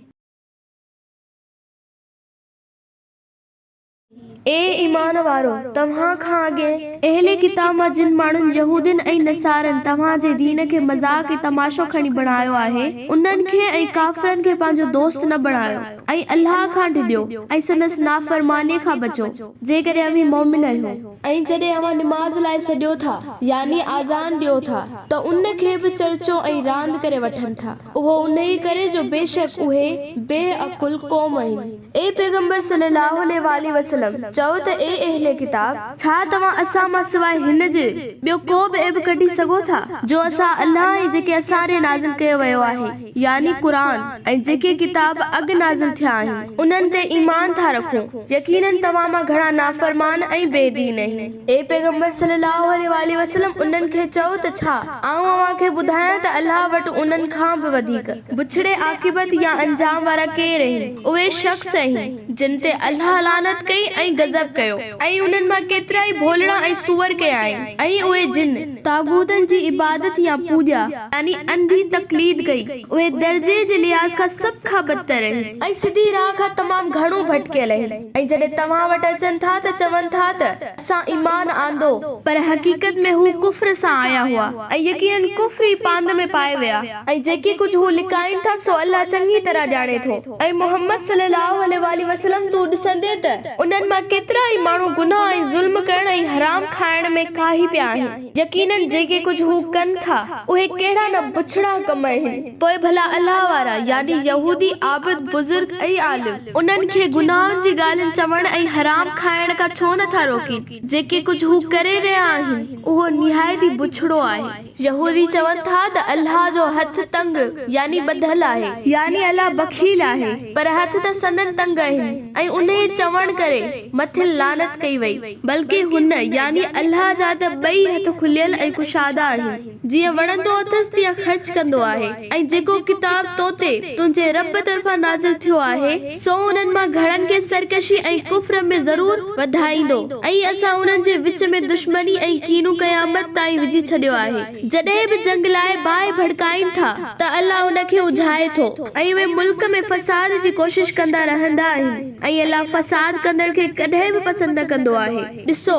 اي ايمان وارؤ! توهان کان اڳي اهل ڪتاب مان جن ماڻهن، يهودين ۽ نصارن، توهان جي دين کي مذاق ۽ تماشو کڻي بڻايو آهي، انهن کي ۽ ڪافرن کي پنهنجو دوست نه بڻايو ۽ الله کان ڊڄو ۽ سندس نافرمانيء کان بچو، جيڪڏهن اوهين مؤمن آهيو. ۽ جڏهن اوهان نماز لاء سڏيو ٿا، يعني آذان ڏيو ٿا، ته ان کي به چرچو ۽ راند ڪري وٺن ٿا، اهو انهيء ڪري جو بيشڪ اهي بي عقل قوم آهن. اي پيغمبر صلّي اللّٰه عليه واٰله وسلّم! چئو ته اي اهل ڪتاب! ڇا توهان اسان مان سواء هن جي ٻيو ڪو به عيب ڪڍي سگهو ٿا جو اسان الله ۽ جيڪي اسان ڏي نازل ڪيو ويو آهي، يعني قرآن، ۽ جيڪي ڪتاب اڳ نازل ٿيا آهن، انهن تي ايمان ٿا رکون، يقيناً توهان مان گهڻا نافرمان ۽ بي دين آهن. اي پيغمبر صلّي اللّٰه عليه واٰله وسلّم! انهن کي چئو ته ڇا آئون اوهان کي ٻڌايان ته الله وٽ انهن کان به وڌيڪ. بڇڙي عاقبت يا انجام وارا ڪير آهن؟ اهي شخص آهن، جن تي الله لعنت ڪئي ۽ غضب ڪيو ۽ انهن مان ڪيترائي ڀولڙا ۽ سوئر ڪيائين ۽ اهي جن، طاغوتن جي عبادت يا پوڄا، يعني انڌي تقليد ڪئي، اهي درجي جي لحاظ کان سڀ کان بدتر آهن ۽ سڌي راهه کان تمام گهڻو ڀٽڪيل آهن ۽ جڏهن توهان وٽ اچن ٿا ته چون ٿا ته، اسان ايمان آندو، پر حقيقت ۾ هو ڪفر سان آيا هئا ۽ يقيناً ڪفر ئي پاند ۾ پائي ويا. ۽ جيڪي ڪجهه هو لڪائين ٿا سو الله چڱي طرح ڄاڻي ٿو. اي محمد صلّي اللّٰه عليه واٰله وسلّم! تون ڏسندين ته انهن مان ڪيترا ئي ماڻهو گناهه ۽ ظلم ڪرڻ ۽ حرام کائڻ ۾ ڪاهي پيا آهن. يقيناً جيڪي ڪجهه هو ڪن ٿا اهي ڪهڙا نه بڇڙا ڪم آهن. پوء ڀلا الله وارا، يعني يهودي عابد، بزرگ ۽ عالم، انهن کي گناهن جي ڳالهين چوڻ ۽ حرام کائڻ کان ڇو نه ٿا روڪين؟ جيڪي ڪجهه هو ڪري رهيا آهن اهو نهايت ئي بڇڙو آهي. يهودي چون ٿا ته الله جو هٿ تنگ يعني ٻڌل آهي. يعني الله بخيل آهي، پر هٿ ته سندن تنگ آهن ۽ انهيء چوڻ ڪري مٿن لعنت ڪئي وئي. بلڪه هن، يعني الله، جا ته ٻئي هٿ کليل ۽ ڪشادا آهن، جيئن وڻندو اٿس تيئن خرچ ڪندو آهي ۽ جيڪو ڪتاب تو تي تنهنجي رب طرفان نازل ٿيو آهي، سو انهن مان گهڻن کي سرڪشي ۽ ڪفر ۾ ضرور وڌائيندو ۽ اسان انهن جي وچ ۾ دشمني ۽ ڪينو قيامت تائين وجهي ڇڏيو آهي. جڏهن به جنگ لاء باهه ڀڙڪائين ٿا ته الله ان کي اجهائي ٿو ۽ اهي ملڪ ۾ فساد جي ڪوشش ڪندا رهندا آهن ۽ الله فساد ڪندڙ کي ڪڏهن به پسند نه ڪندو آهي. ڏسو!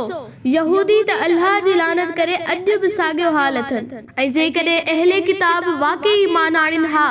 يهودي ته الله جي لعنت ڪري اڄ به ساڳيو حال اٿن. ۽ جيڪڏهن اهل ڪتاب واقعي ايمان آڻين ها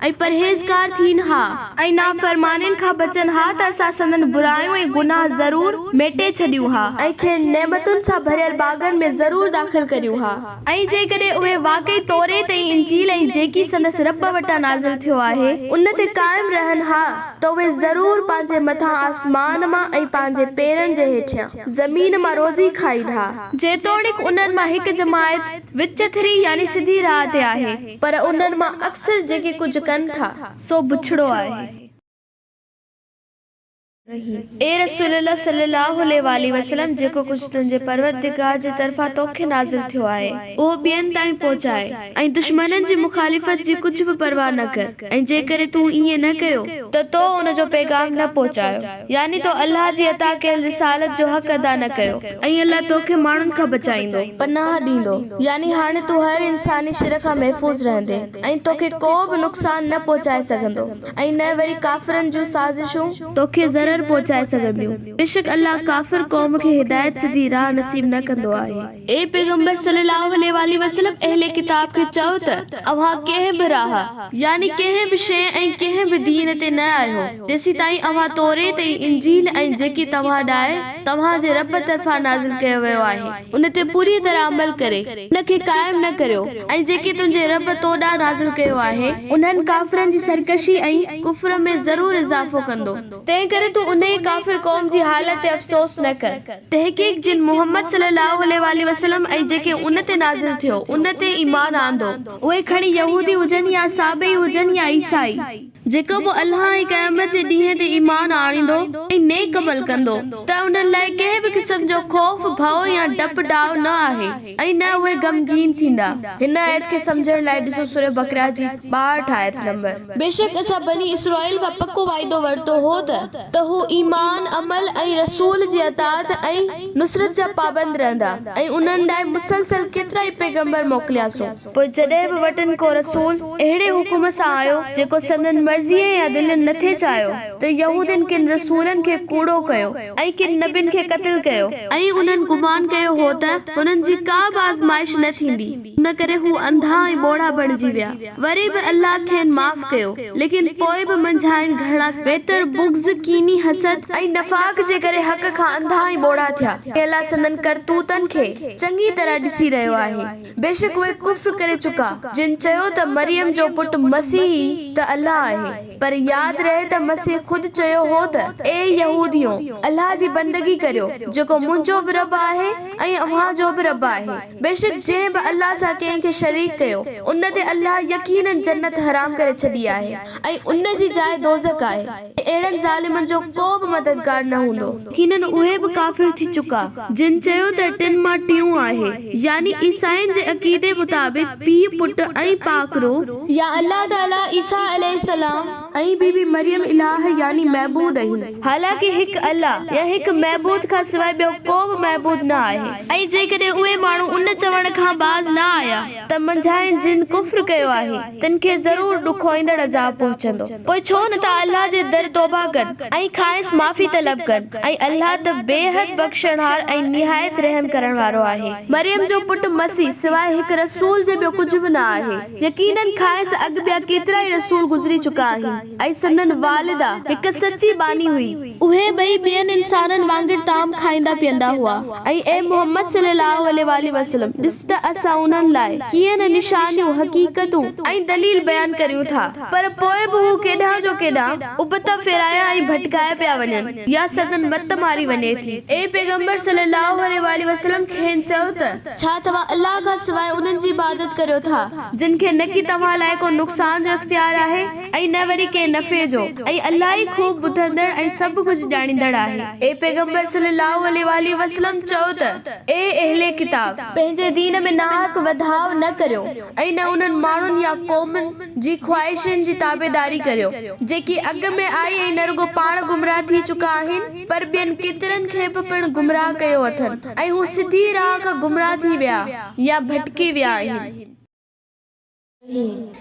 ۽ پرهيزگار ٿين ها. ۽ نافرمانين کان بچن ها ته اسان سندن برايون ۽ گناهه ضرور ميٽي ڇڏيون ها. ۽ کين نعمتن سان ڀريل باغن ۾ ضرور داخل ڪريون ها. ۽ جيڪڏهن اهي واقعي توريت ۽ انجيل ۽ جيڪي سندس رب وٽان نازل ٿيو آهي ان تي قائم رهن ها ته اهي ضرور پنهنجي مٿان آسمان مان ۽ پنهنجي پيرن جي هيٺيان زمين مان روزي کائين ها. جيتوڻيڪ انهن مان هڪ جماعت وچٿري يعني سڌي راهه تي آهي، پر انهن مان اڪثر جيڪي ڪجهه ڪن ٿا، سو بڇڙو آهي. اي رسول الله صلي الله عليه واٰله وسلم! جيڪو ڪجهه تنهنجي پروردگار جي طرفان توکي نازل ٿيو آهي، اهو ٻين تائين پهچاء ۽ دشمنن جي مخالفت جي ڪجهه به پرواهه نه ڪر ۽ جيڪڏهن تون ائين نه ڪيو ته تو ان جو پيغام نه پهچايو. يعني تو الله جي عطا ڪيل رسالت جو حق ادا نه ڪيو. ۽ الله توکي ماڻهن کان بچائيندو. پناهه ڏيندو. يعني هاڻي تون هر انساني شر کان محفوظ رهندين ۽ توکي ڪو به نقصان نه پهچائي سگهندو ۽ نه وري ڪافرن جون سازشون. توکي ضرر پهچائي سگهنديون. بيشڪ الله ڪافر قوم کي هدايت سڌي راهه نصيب نه ڪندو آهي. اي پيغمبر صلّي اللّٰه عليه واٰله وسلّم! اهل ڪتاب کي چئو ته، اوهان ڪنهن به راهه، يعني ڪنهن به شيء ۽ ڪنهن به دين تي نه آهيو، جيسيتائين اوهان توريت ۽ انجيل ۽ جيڪي توهان ڏانهن توهان جي رب طرفان نازل ڪيو ويو آهي، ان تي پوريء طرح عمل ڪري، ان کي قائم نه ڪريو ۽ جيڪي تنهنجي رب تو ڏانهن نازل ڪيو آهي، انهن ڪافرن جي سرڪشي ۽ ڪفر ۾ ضرور اضافو ڪندو. تنهنڪري تون انهيء ڪافر قوم جي حالت تي افسوس نه ڪر. تحقيق جن محمد صلّي اللّٰه عليه واٰله وسلّم ۽ جيڪي ان تي نازل ٿيو، ان تي ايمان آندو، اهي کڻي يهودي هجن يا صابئي هجن يا عيسائي. جيڪو به الله ۽ قيامت جي ڏينهن تي ايمان آڻيندو ۽ نيڪ عمل ڪندو ته انهن لاء ڪنهن به قسم جو خوف، ڀؤ يا ڊپ ڊاء نه آهي ۽ نه اهي غمگين ٿيندا. هن آيت کي سمجهڻ لاء ڏسو سوره بقره جي 62 آيت نمبر. بيشڪ اسان بني اسرائيل کان پڪو وعدو ورتو هو ته ته هو ايمان، عمل ۽ رسول جي اطاعت ۽ نصرت جا پابند رهندا ۽ انهن ڏانهن مسلسل ڪيترائي پيغمبر موڪلياسون. پوء جڏهن به وٽن ڪو رسول اهڙي حڪم سان آيو، جيڪو سندن مرضيء يا دلين نه ٿي چاهيو، ته يهودين ڪن رسولن کي ڪوڙو ڪيو ۽ ڪن نبين کي قتل ڪيو. ۽ انهن گمان ڪيو هو ته انهن جي ڪا به آزمائش نه ٿيندي، ان ڪري هو انڌا ۽ ٻوڙا بڻجي ويا. وري به الله کين معاف ڪيو، ليڪن پوء به منجهائن گهڻا ويتر بغض، ڪيني، حسد ۽ نفاق جي ڪري حق کان انڌا ۽ ٻوڙا ٿيا، ۽ الله سندن ڪرتوتن کي چڱي طرح ڏسي رهيو آهي. بيشڪ اهي ڪفر ڪري چڪا، جن چيو ته مريم جو پٽ مسيح ئي ته الله آهي، پر ياد رهي ته مسيح خود چيو هو ته، اي يهوديو! الله جي بندگي ڪريو، جيڪو منهنجو به رب آهي ۽ اوهان جو به رب آهي. بيشڪ جنهن به الله سان ڪنهن کي شريڪ ڪيو، ان تي الله يقيناً جنت حرام ڪري ڇڏي آهي ۽ ان جي جاء دوزخ آهي ۽ اهڙن ظالمن جو ڪو به مددگار نه هوندو. يقيناً اهي به ڪافر ٿي چڪا، جن چيو ته ٽن مان ٽيون آهي، يعني عيسائين جي عقيدي مطابق پيء، پٽ ۽ پاڪ روح، يا الله تعاليٰ عيسيٰ عليه السلام ۽ بي بي مريم الٰه يعني معبود آهن. حالانڪه هڪ الله يا هڪ معبود کان سواء ٻيو ڪو به معبود نه آهي. ۽ جيڪڏهن اهي ماڻهو ان چوڻ کان باز نه آيا ته منجهائن جن ڪفر ڪيو آهي تن کي ضرور ڏکوئيندڙ عذاب پهچندو. پوء ڇو نه ٿا الله جي در توبه ڪن ۽ کانئس معافي طلب ڪن ۽ الله ته بيحد بخشڻهار ۽ نهايت رحم ڪرڻ وارو آهي. مريم جو پٽ مسيح سواء هڪ رسول جي ٻيو ڪجهه به نه آهي. يقيناً کانئس اڳ ٻيا ڪيترائي رسول گذري چڪا آهن ۽ سندن والده هڪ سچي ٻانهي هئي. اهي ٻئي ٻين انسانن وانگر طعام کائيندا پيئندا هئا. ۽ اي محمد صلّي اللّٰه عليه واٰله وسلّم! ڏس ته اسان انهن لاء، ڪيئن نه نشانيون، حقيقتون، ۽ دليل بيان ڪريون ٿا، پر پوء به هو ڪيڏانهن جو ڪيڏانهن ابتا ڦيرايا ۽ ڀٽڪايا پيا وڃن يا سندن مت ماري وڃي ٿي. اي پيغمبر صلّي اللّٰه عليه واٰله وسلّم! کين چئو ته، ڇا توهان الله کان سواء انهن جي عبادت ڪريو ٿا، جن کي نڪي توهان لاء ڪو نقصان جو اختيار آهي ۽ نه وري ڪنهن نفعي جو، ۽ الله ئي خوب ٻڌندڙ ۽ سڀ ڪجهه ڄاڻيندڙ آهي. اي پيغمبر صلّي اللّٰه عليه واٰله وسلّم! چئو ته، اي اهل ڪتاب! پنهنجي دين ۾ ناحق وڌاء نه ڪريو ۽ نه انهن ماڻهن يا قومن جي خواهشن جي تابعداري ڪريو، جيڪي اڳ ۾ آئي ۽ نه رڳو پاڻ گمراهه ٿي چڪا آهن، پر ٻين ڪيترن کي به پڻ گمراهه ڪيو اٿن ۽ هو سڌي راهه کان گمراهه ٿي ويا يا ڀٽڪي ويا آهن.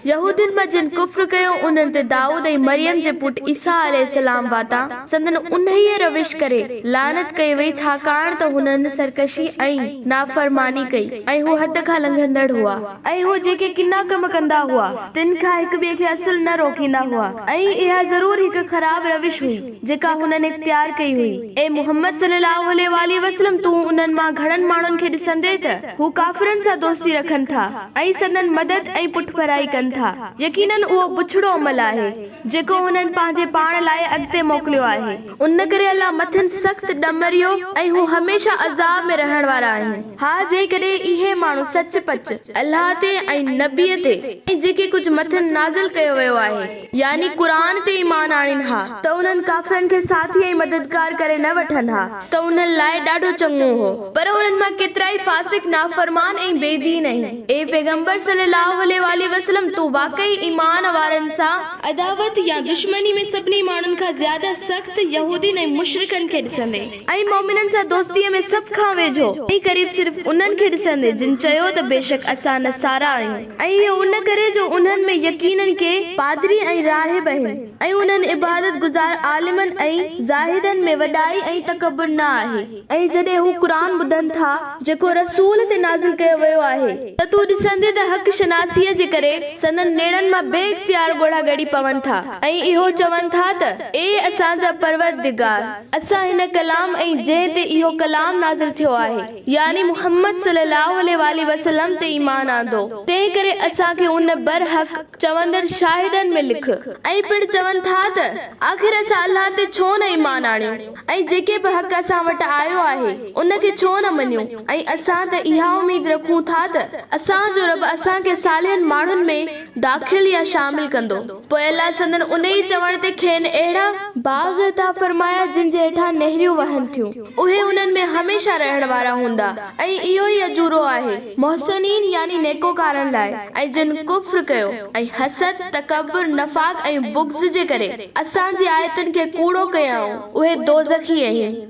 يهودين مان جن ڪفر ڪيو انهن تي دائود ۽ مريم جي پٽ عيسيٰ عليه السلام واتان سندن انهيء روش ڪري لعنت ڪئي وئي ڇاڪاڻ ته هنن سرڪشي ۽ نافرماني ڪئي ۽ هو حد کان لنگهندڙ هئا. ۽ هو جيڪي ڪنا ڪم ڪندا هئا تن کان هڪ ٻئي کي اصل نه روڪيندا هئا ۽ اها ضرور هڪ خراب روش هئي جيڪا هنن اختيار ڪئي هئي. اي محمد صلي الله عليه واٰله وسلم تون انهن مان گهڻن ماڻهن کي ڏسندين ته هو ڪافرن سان دوستي رکن ٿا ۽ سندن مدد ۽ پٺڀرائي ڪن ٿا. يقيناً اهو بڇڙو عمل آهي، جيڪو هنن پنهنجي پاڻ لاء اڳتي موڪليو آهي. ان ڪري الله مٿن سخت ڏمريو ۽ هو هميشه عذاب ۾ رهڻ وارا آهن. ها جيڪڏهن اهي ماڻهو سچ پچ الله تي ۽ نبيء تي ۽ جيڪي ڪجهه مٿن نازل ڪيو ويو آهي، يعني قرآن، تي ايمان آڻين ها ته انهن ڪافرن کي ساٿي ۽ مددگار ڪري نه وٺن ها. ته انهن لاء ڏاڍو چڱو هو، پر انهن مان ڪيترائي فاسق، نافرمان ۽ بي دين آهن. اي پيغمبر صلّي اللّٰه عليه واٰله وسلّم! تون واقعي ايمان وارن سان، عداوت يا دشمني ۾ سڀني ماڻهن کان زياده سخت يهودين ۽ مشرڪن کي ڏسندين ۽ مؤمنن سان دوستيء ۾ سڀ کان ويجهو ۽ قريب صرف انهن کي ڏسندين جن چيو ته بيشڪ اسان نصارا آهيون ۽ اهو ان ڪري جو انهن ۾ يقيناً ڪي پادري ۽ راهب آهن. ۽ انهن عبادت گذار عالمن ۽ زاهدن ۾ وڏائي ۽ تڪبر نه آهي. ۽ جڏهن هو قرآن ٻڌن ٿا جيڪو رسول تي نازل ڪيو ويو آهي، ته تون ڏسندين ته حق شناسيء جي ڪري سندن نيڻن مان بي اختيار ڳوڙها ڳڙي پون ٿا ۽ اهو چون ٿا ته اي اسان جا پروردگار! اسان هن ڪلام ۽ جنهن تي اهو ڪلام نازل ٿيو آهي، يعني محمد صلي الله عليه واٰله وسلم تي ايمان آندو، تنهن ڪري اسان کي ان برحق چوندڙ شاهدن ۾ لک. ۽ پڻ چون ٿا ته، آخر اسان الله تي ڇو نه ايمان آڻيون ۽ جيڪي به حق اسان وٽ آيو آهي ان کي ڇو نه مڃيون ۽ اسان ته اها اميد رکون ٿا ته اسان جو رب اسان کي صالحن ماڻهن. ماڻهن ۾ داخل يا شامل ڪندو. پوء الله سندن انهيء چوڻ تي کين اهڙا باغ عطا فرمايا جن جي هيٺان نهريون وهن ٿيون، اهي انهن ۾ هميشه رهڻ وارا هوندا ۽ اهو ئي اجورو آهي محسنين يعني نيڪوڪارن لاء ۽ جن ڪفر ڪيو ۽ حسد، تڪبر، نفاق ۽ بغض جي ڪري اسان جي آيتن کي ڪوڙو ڪيائون اهي دوزخي اهن.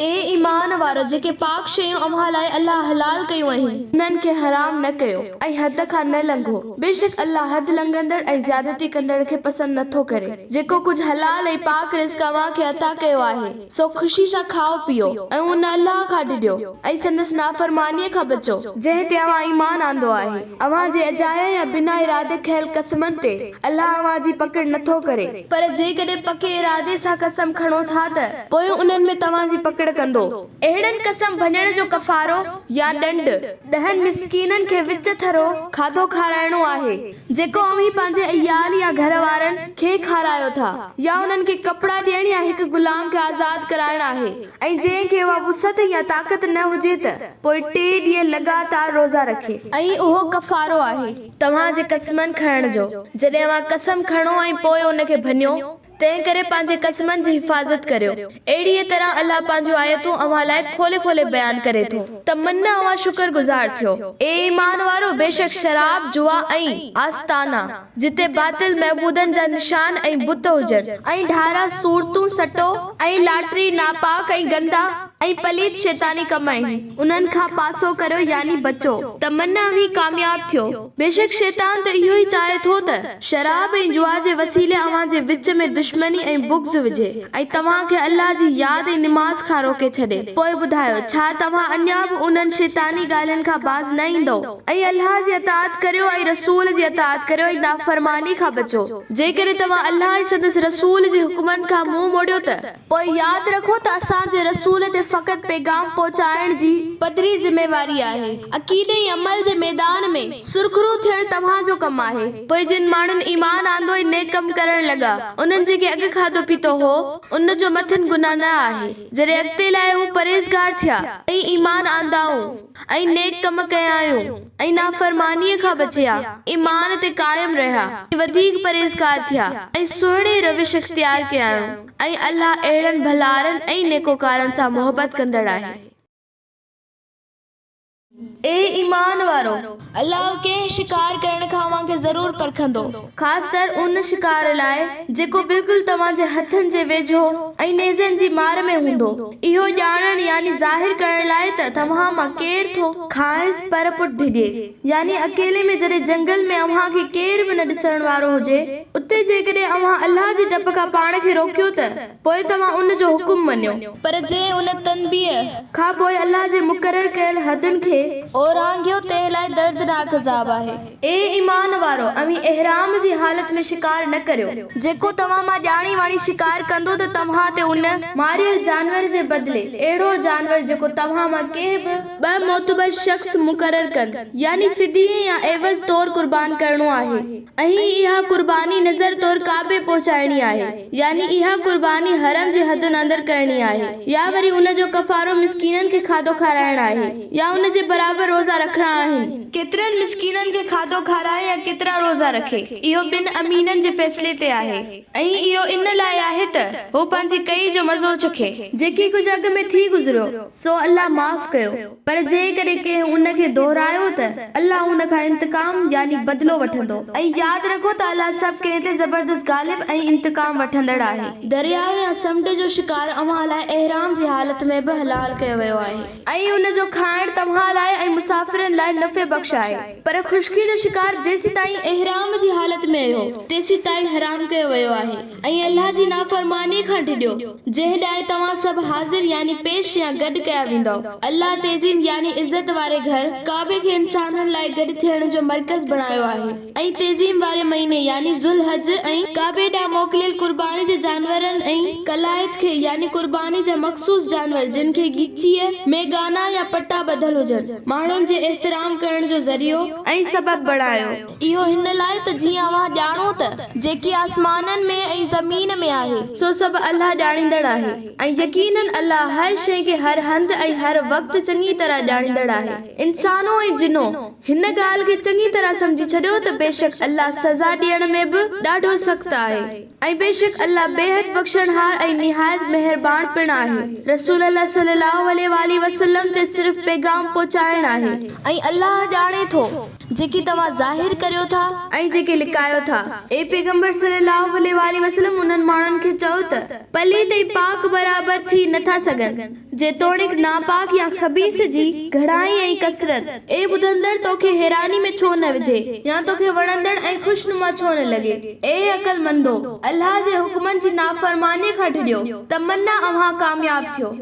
اي ايمان وارؤ! جيڪي پاڪ شيون اوهان لاء الله حلال ڪيون آهن، انهن کي حرام نه ڪيو ۽ حد کان نه لنگهو، بيشڪ الله حد لنگهندڙ ۽ زيادتي ڪندڙ کي پسند نه ٿو ڪري. جيڪو ڪجهه حلال ۽ پاڪ رزق اوهان کي عطا ڪيو آهي، سو خوشي سان کائو پيئو ۽ ان الله کان ڊڄو ۽ سندس نافرمانيء کان بچو، جنهن تي اوهان ايمان آندو آهي. اوهان جي اجاين يا بنا ارادي کنيل قسمن تي الله اوهان جي پڪڙ نه ٿو ڪري. پر جيڪڏهن پڪي ارادي سان قسم کڻو ٿا ته پوء انهن ۾ توهان جي پڪڙ ڪندو. اهڙن قسم ڀڃڻ جو ڪفارو يا ڏنڊ، ڏهن مسڪينن کي وچ ٿرو کاڌو کارائڻو آهي، جيڪو اوهين پنهنجي عيال يا گهر وارن کي کارايو ٿا، يا انهن کي ڪپڙا ڏيڻ يا هڪ غلام کي آزاد ڪرائڻ آهي ۽ جنهن کي اها وسعت يا طاقت نه هجي ته پوء ٽي ڏينهن لڳاتار روزا رکي. ۽ اهو ڪفارو آهي. توهان جي قسمن کڻڻ جو، جڏهن اوهان قسم کڻو ۽ پوء ان کي ڀڃو، تنهنڪري پنهنجي قسمن جي حفاظت ڪريو. اهڙيء طرح الله پنهنجون آيتون اوهان لاء کولي کولي بيان ڪري ٿو، ته من اوهان شڪر گذار ٿيو. اي ايمان وارؤ! بيشڪ شراب، جوا ۽، آستانا، جتي باطل معبودن جا نشان ۽ بت هجن، ۽ ڍارا، صورتون، سٽو ۽ لاٽري ناپاڪ ۽ گندا، ۽ پليت شيطاني ڪم آهن، انهن کان پاسو ڪريو يعني بچو، ته من اوهين ڪامياب ٿيو. بيشڪ شيطان ته اهو ئي چاهي ٿو ته شراب ۽ جوا جي وسيلي اوهان جي وچ ۾ دشمني ۽ بغض وجهي ۽ توهان کي الله جي ياد ۽ نماز کان روڪي ڇڏي. پوء ٻڌايو، ڇا توهان اڃا به انهن شيطاني ڳالهين کان باز نه ايندؤ؟ ۽ الله جي اطاعت ڪريو ۽ رسول جي اطاعت ڪريو ۽ نافرماني کان بچو. جيڪڏهن توهان الله ۽ سندس رسول جي حڪمن کان منهن موڙيو ته. پوء ياد رکو ته اسان جي رسول تي فقط پيغام پهچائڻ جي پڌري ذميواري آهي. عقيدي ۽ عمل جي ميدان ۾ سرخرو ٿيڻ توهان جو ڪم آهي. پوء جن ماڻهن ايمان آندو ۽ نيڪ ڪم ڪرڻ لڳا، انهن جيڪي اڳ کاڌو پيتو هو، ان جو مٿن گناهه نه آهي، جڏهن اڳتي لاء هو پرهيزگار ٿيا ۽ ايمان آندائون ۽ نيڪ ڪم ڪيائون ۽ نافرمانيء کان بچيا، ايمان تي قائم رهيا ۽ وڌيڪ پرهيزگار ٿيا ۽ سهڻي روش اختيار ڪيائون. ۽ الله اهڙن ڀلارن ۽ نيڪوڪارن سان محبت ڪندڙ آهي. اي ايمان وارؤ! الله ڪنهن شڪار ڪرڻ کان اوهان کي ضرور پرکندو. خاص طرح ان شڪار لاء جيڪو بلڪل توهان جي هٿن جي ويجهو ۽ نيزن جي مار ۾ هوندو، اهو ڄاڻڻ يعني ظاهر ڪرڻ لاء ته توهان مان ڪير ٿو کانئس پر پٺ ڊڄي. يعني اڪيلي ۾ جڏهن جنگل ۾ اوهان کي ڪير به نه ڏسڻ وارو هجي، اتي جيڪڏهن اوهان الله جي ڊپ کان پاڻ کي روڪيو ته پوء توهان ان جو حڪم مڃيو. پر جنهن ان تنبيهه. کان پوء الله جي مقرر ڪيل حدن کي. اورانگهيو تنهن لاء دردناڪ عذاب آهي. اي ايمان وارؤ! اوهين احرام جي حالت ۾ شڪار نه ڪريو. جيڪو توهان مان ڄاڻي واڻي شڪار ڪندو ته توهان تي ان. ماريل جانور جي بدلي اهڙو جانور جيڪو توهان مان ڪنهن به. ٻه معتبر شخص مقرر ڪن، يعني فديي يا عيوض طور قربان ڪرڻو آهي. ۽ اها قرباني نذر طور ڪعبي پهچائڻي آهي، يعني اها قرباني حرم جي حدن اندر ڪرڻي آهي، يا وري ان جو ڪفارو مسڪينن کي کاڌو کارائڻ آهي، يا ان جي برابر روزا رکڻا آهن. ڪيترن مسڪينن کي کاڌو کارائي يا ڪيترا روزا رکي، اهو ٻن امينن جي فيصلي تي آهي، ۽ اهو ان لاء آهي ته هو پنهنجي ڪئي جو مزو چکي. جيڪي ڪجهه اڳ ۾ ٿي گذريو، سو الله معاف ڪيو، پر جيڪڏهن ڪنهن ان کي دهرايو ته الله ان کان انتقام، يعني بدلو، وٺندو. ۽ ياد رکو ته الله سڀ ڪنهن تي زبردست غالب ۽ انتقام وٺندڙ آهي. درياء يا سمنڊ جو شڪار اوهان لاء احرام جي حالت ۾ به حلال ڪيو ويو آهي. ۽ ان جو کائڻ توهان لاء ۽ مسافرن لاء نفعي بخش آهي. پر خشڪي جو شڪار جيسيتائين احرام جي حالت ۾ اهيو، تيسيتائين حرام ڪيو ويو آهي. ۽ الله جي نافرمانيء کان ڊڄو، جنهن ڏانهن توهان سڀ حاضر يعني پيش يا گڏ ڪيا ويندؤ. الله تعظيم يعني عزت واري گهر، ڪعبي، کي انسانن لاء گڏ ٿيڻ جو مرڪز بڻايو آهي ۽ تعظيم واري مهيني يعني ذوالحج ۽. ڪعبي ڏانهن موڪليل قرباني جي جانورن ۽ قلائد کي يعني قرباني جا مخصوص جانور جن کي ڳچيء ۾ ڳانا يا پٽا ٻڌل هجن، ماڻهن جي احترام ڪرڻ جو ذريعو. ۽ سبب بڻايو. اهو هن لاء ته جيئن اوهان ڄاڻو ته جيڪي آسمانن ۾ ۽ زمين ۾ آهي. سو سڀ الله ڄاڻيندڙ آهي ۽ يقيناً الله هر شيء کي هر هنڌ ۽ هر وقت چڱي طرح ڄاڻيندڙ آهي. انسانو ۽ جنو! هن ڳالهه کي چڱي طرح سمجهي ڇڏيو ته بيشڪ الله سزا ڏيڻ ۾ به ڏاڍو سخت آهي ۽ بيشڪ الله بيحد بخشڻهار ۽ نهايت مهربان پڻ آهي. رسول الله صلي الله عليه واٰله وسلم تي صرف پيغام پهچائڻ آهي. ۽ الله ڄاڻي ٿو جيڪي توهان ظاهر ڪريو ٿا ۽ جيڪي لڪايو ٿا. اي پيغمبر صلّي اللّٰه عليه واٰله وسلّم انهن ماڻهن کي چئو ته، پليت ۽ پاڪ برابر ٿي نه ٿا سگهن، جيتوڻيڪ ناپاڪ يا خبيث جي گهڻائي ۽ ڪثرت، اي ٻڌندڙ توکي حيراني ۾ ڇو نه وجهي يا توکي وڻندڙ ۽ خوشنما ڇو نه لڳي؟ اي عقلمندو! الله جي حڪمن جي نافرمانيء کان ڊڄو ته من اوهان ڪامياب ٿيو.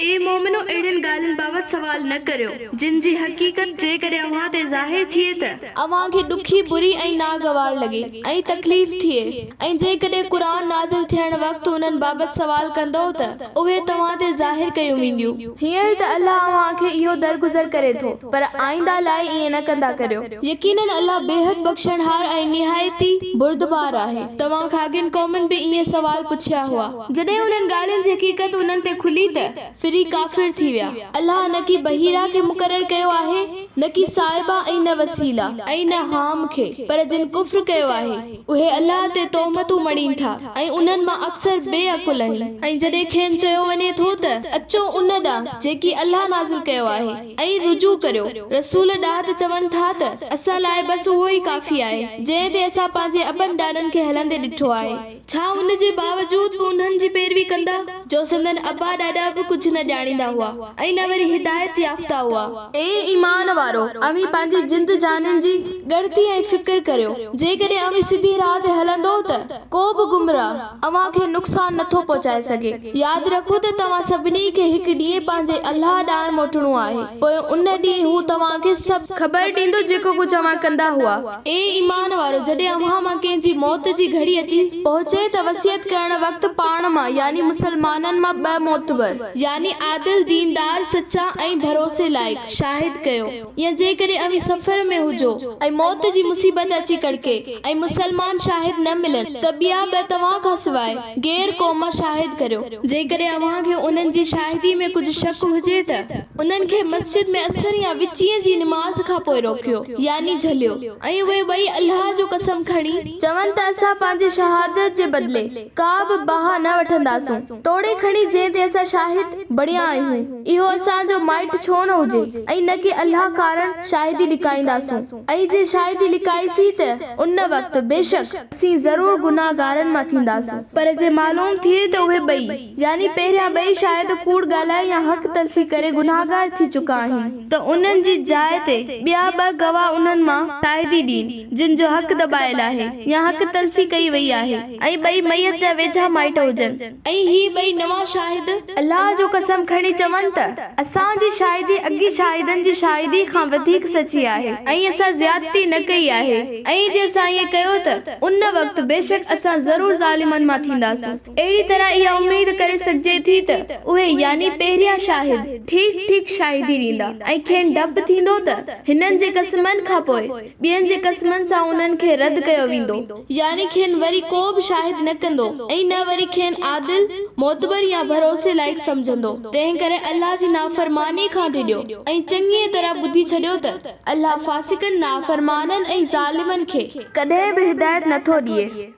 اي مؤمنو! اهڙين ڳالهين بابت سوال نه ڪريو، جن جي حقيقت جيڪڏهن اوهان تي ظاهر ٿئي ته، اوهان کي ڏکي، بري ۽ ناگوار لڳي ۽ تڪليف ٿئي ۽ جيڪڏهن قرآن نازل ٿيڻ وقت انهن بابت سوال ڪندؤ ته اهي توهان تي ظاهر ڪيون وينديون. هينئر ته الله اوهان کي اهو درگذر ڪري ٿو، پر آئنده لاء ائين نه ڪندا ڪريو. يقيناً الله بيحد بخشڻهار ۽ نهايت ئي بردبار آهي. توهان کان اڳين قومن به ائين سوال پڇيا هئا. جڏهن انهن ڳالهين جي حقيقت انهن تي کلي ته ڦري ڪافر ٿي ويا. الله نه ڪي بحيره کي مقرر ڪيو آهي، نه ڪي سائبه ۽ نه وسيله ۽ نه حام کي، پر جن ڪفر ڪيو آهي، اهي الله تي تهمتون مڙهين ٿا ۽ انهن مان اڪثر بي عقل آهن. ۽ جڏهن کين چيو وڃي ٿو ته، اچو ان ڏانهن جيڪي الله نازل ڪيو آهي ۽ رجوع ڪريو رسول ڏانهن ته چون ٿا ته، اسان لاء بس اهو ئي ڪافي آهي، جنهن تي اسان پنهنجي ابن ڏاڏن کي هلندي ڏٺو آهي. ڇا ان جي باوجود به انهن جي پيروي ڪندا، جو سندن ابا ڏاڏا به ڪجهه نه ڄاڻيندا هئا ۽ نه وري هدايت يافته هئا. اي ايمان وارؤ! اوهين پنهنجي جند جانين جي ڳڻتي ۽ فڪر ڪريو، جيڪڏهن اوهين سڌي راهه تي هلندؤ ته ڪو به گمراهه اوهان کي نقصان نه ٿو پهچائي سگهي. ياد رکو ته توهان سڀني کي هڪ ڏينهن پنهنجي الله ڏانهن موٽڻو آهي، پوء ان ڏينهن هو توهان کي سڀ. خبر ڏيندو جيڪو ڪجهه اوهان ڪندا هئا. اي ايمان وارؤ! جڏهن اوهان مان ڪنهن جي موت جي گهڙي اچي پهچي ته وصيت ڪرڻ وقت پاڻ مان، يعني مسلمانن مان، ٻه معتبر، يعني عادل، ديندار، سچا ۽ ڀروسي لائق، شاهد ڪيو، يا جيڪڏهن اوهين سفر ۾ هجو ۽ موت جي مصيبت اچي ڪڙڪي ۽ مسلمان شاهد نه ملن ته ٻيا ٻه توهان کان سواء، غير قوم مان، شاهد ڪريو. جيڪڏهن اوهان کي انهن جي شاهدي ۾ ڪجهه شڪ هجي ته انهن کي مسجد ۾ عصر يا وچينء جي نماز کان پوء روڪيو، يعني جهليو، ۽ اهي ٻئي الله جو قسم کڻي چون ته اسان پنهنجي شهادت جي بدلي ڪا به بها نه وٺنداسون، توڙي کڻي جنهن تي اسان شاهد بڻيا آهيون، اهو اسان جو مائٽ ڇو نه هجي، ۽ نه ڪي الله ڪارڻ شاهدي لڪائينداسون، ۽ جي شاهدي لڪائيسين ته ان وقت بيشڪ اسين ضرور گنهگارن مان ٿينداسون. پر جي معلوم ٿئي ته اهي ٻئي، يعني پهريان ٻئي شايد ڪوڙ ڳالهائي يا حق تلفي ڪري گنهگار ٿي چڪا آهن، ته انهن جي جاء تي ٻيا ٻه گواهه انهن مان شاهدي ڏين، جن جو حق دٻايل آهي يا حق تلفي ڪئي وئي آهي ۽ ٻئي ميت جا ويجها مائٽ هجن. ۽ هي ٻئي نوان شاهد الله جو قسم کڻي چون ته، اسان جي شاهدي اڳين شاهدن جي شاهدي کان وڌيڪ سچي آهي ۽ اسان زيادتي نه ڪئي آهي ۽ جي اسان ائين ڪيو ته، ان وقت، بيشڪ اسان ضرور ظالمن مان ٿينداسون. اهڙي طرح اها اميد ڪري سگهجي ٿي ته اهي، يعني پهريان شاهد، ٺيڪ ٺيڪ شاهدي ڏيندا ۽ کين ڊپ ٿيندو ته هنن جي قسمن کان پوء ٻين جي قسمن سان انهن کي رد ڪيو ويندو، يعني کين وري ڪو به شاهد نه ڪندو ۽ نه وري کين عادل، معتبر يا ڀروسي لائق سمجهندو. تنهنڪري الله جي نافرمانيء کان ڊڄو ۽ چڱيء طرح ٻڌي ڇڏيو ته الله فاسقن، نافرمانن ۽ ظالمن کي. ڪڏهن به هدايت نٿو ڏئي.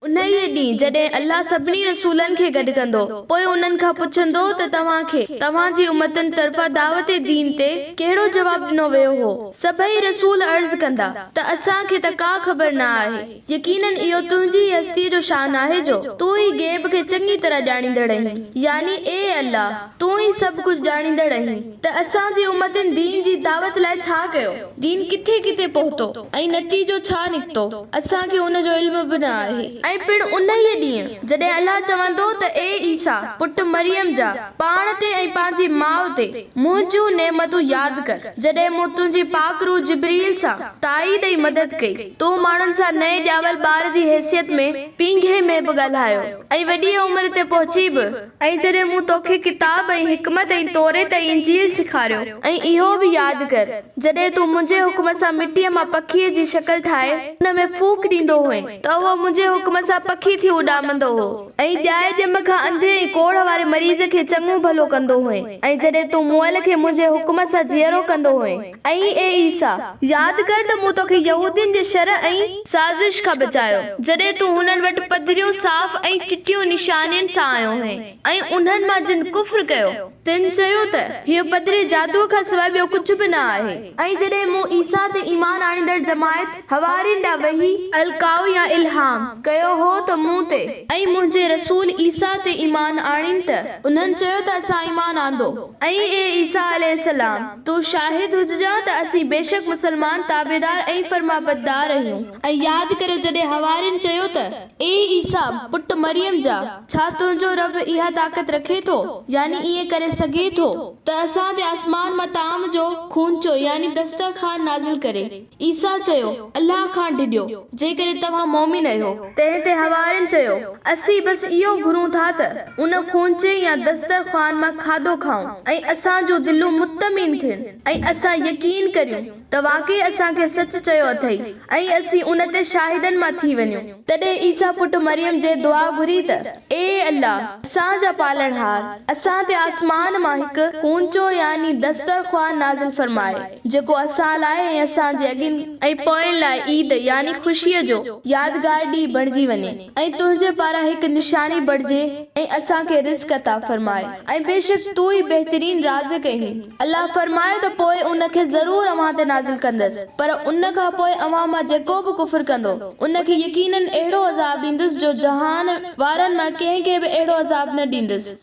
انهيء ڏينهن جڏهن الله سڀني رسولن کي گڏ ڪندو، پوء انهن کان پڇندو ته توهان کي، توهان جي امتن طرفان دعوت دين تي، ڪهڙو جواب ڏنو ويو هو؟ سڀئي رسول عرض ڪندا ته اسان کي ته ڪا خبر نه آهي. يقيناً اهو تنهنجي ئي هستيء جو شان آهي جو تون ئي غيب کي چڱي طرح ڄاڻيندڙ آهين. يعني اي الله! تون ئي سڀ ڪجهه ڄاڻيندڙ آهين ته اسان جي امتن دين جي دعوت لاء ڇا ڪيو؟ دين ڪٿي ڪٿي پهتو ۽ نتيجو ڇا نڪتو، اسان کي ان جو علم به نه آهي. ۽ پڻ انهيء ڏينهن، جڏهن الله چوندو ته اي عيسيٰ، پٽ مريم جا، پاڻ تي ۽ پنهنجي ماء تي، منهنجون نعمتون ياد ڪر، جڏهن مون تنهنجي پاڪ روح جبرئيل سان تائيد ۽ مدد ڪئي، تو ماڻهن سان نئين ڄاول ٻار جي حيثيت ۾ پينگهي ۾ به ڳالهايو، ۽ وڏيء عمر تي پهچي به، ۽ جڏهن مون توکي ڪتاب ۽ حڪمت ۽ توريت ۽ انجيل سيکاريو، ۽ اهو به ياد ڪر، جڏهن تون منهنجي حڪم سان مٽيء مان پکيء جي شڪل ٺاهي ان ۾ ڦوڪ ڏيندو هئين ته اهو منهنجي حڪم سان پکي ٿي اڏامندو هو ۽ ڄائي ڄم کان انڌي ۽ ڪوڙهه واري مريض کي چڱو ڀلو ڪندو هئين ۽ جڏهن تون مئل کي منهنجي حڪم سان جيئرو ڪندو هئين ۽ اي عيسيٰ! ياد ڪر ته مون توکي يهودين جي شر ۽. سازش کان بچايو، جڏهن تون هنن وٽ پڌريون صاف ۽ چٽيون نشانين سان آيو هئين ۽ انهن مان جن ڪفر ڪيو، تن چيو ته، هيء پڌري جادوء کان سواء ٻيو ڪجهه به نه آهي. ۽ جڏهن مون عيسيٰ تي ايمان آڻيندڙ جماعت، حوارين ڏانهن وحي، القاء يا الهام، ڪيو هو ته مون تي ۽ منهنجي رسول عيسيٰ تي ايمان آڻين ته انهن چيو ته اسان ايمان آندو. ۽ اي عيسيٰ عليه السلام! تون شاهد هججان ته اسين بيشڪ مسلمان تابعدار ۽ فرمانبردار آهيون. ۽ ياد ڪريو جڏهن حوارين چيو ته. اي عيسيٰ، پٽ مريم جا! ڇا تنهنجو رب اها طاقت رکي ٿو، يعني ائين ڪري سگهي ٿو، ته اسان تي آسمان مان طعام جو خونچو يعني دسترخوان نازل ڪري؟ عيسيٰ چيو، الله کان ڊڄو، جيڪڏهن توهان مؤمن اهيو. تنهن تي حوارين چيو، اسين بس اهو گهرون ٿا ته ان خونچي يا دسترخوان مان کاڌو کائون ۽ اسان جون دلون مطمئن ٿين ۽ اسان يقين ڪريون ته واقعي اسان کي سچ چيو اٿئي ۽ اسين ان تي شاهدن مان ٿي وڃون. تڏهن عيسيٰ پٽ مريم جي دعا گهري ته، اي الله! اسان جا پالڻهار! اسان تي آسمان مان هڪ خونچو يعني دسترخوان نازل فرماء، جيڪو اسان لاء ۽ اسان جي اڳين ۽ پوين لاء عيد يعني خوشيء جو يادگار ڏينهن بڻجي وڃي ۽ تنهنجي پاران هڪ نشاني بڻجي ۽ اسان کي رزق عطا فرماء ۽ بيشڪ تون ئي بهترين رازق اهين. الله فرمايو ته پوء ان کي ضرور اوهان تي نازل ڪندس، پر ان کان پوء اوهان مان جيڪو به ڪفر ڪندو، ان کي يقيناً اهڙو عذاب ڏيندس جو جهان وارن مان ڪنهن کي به اهڙو عذاب نه ڏيندس.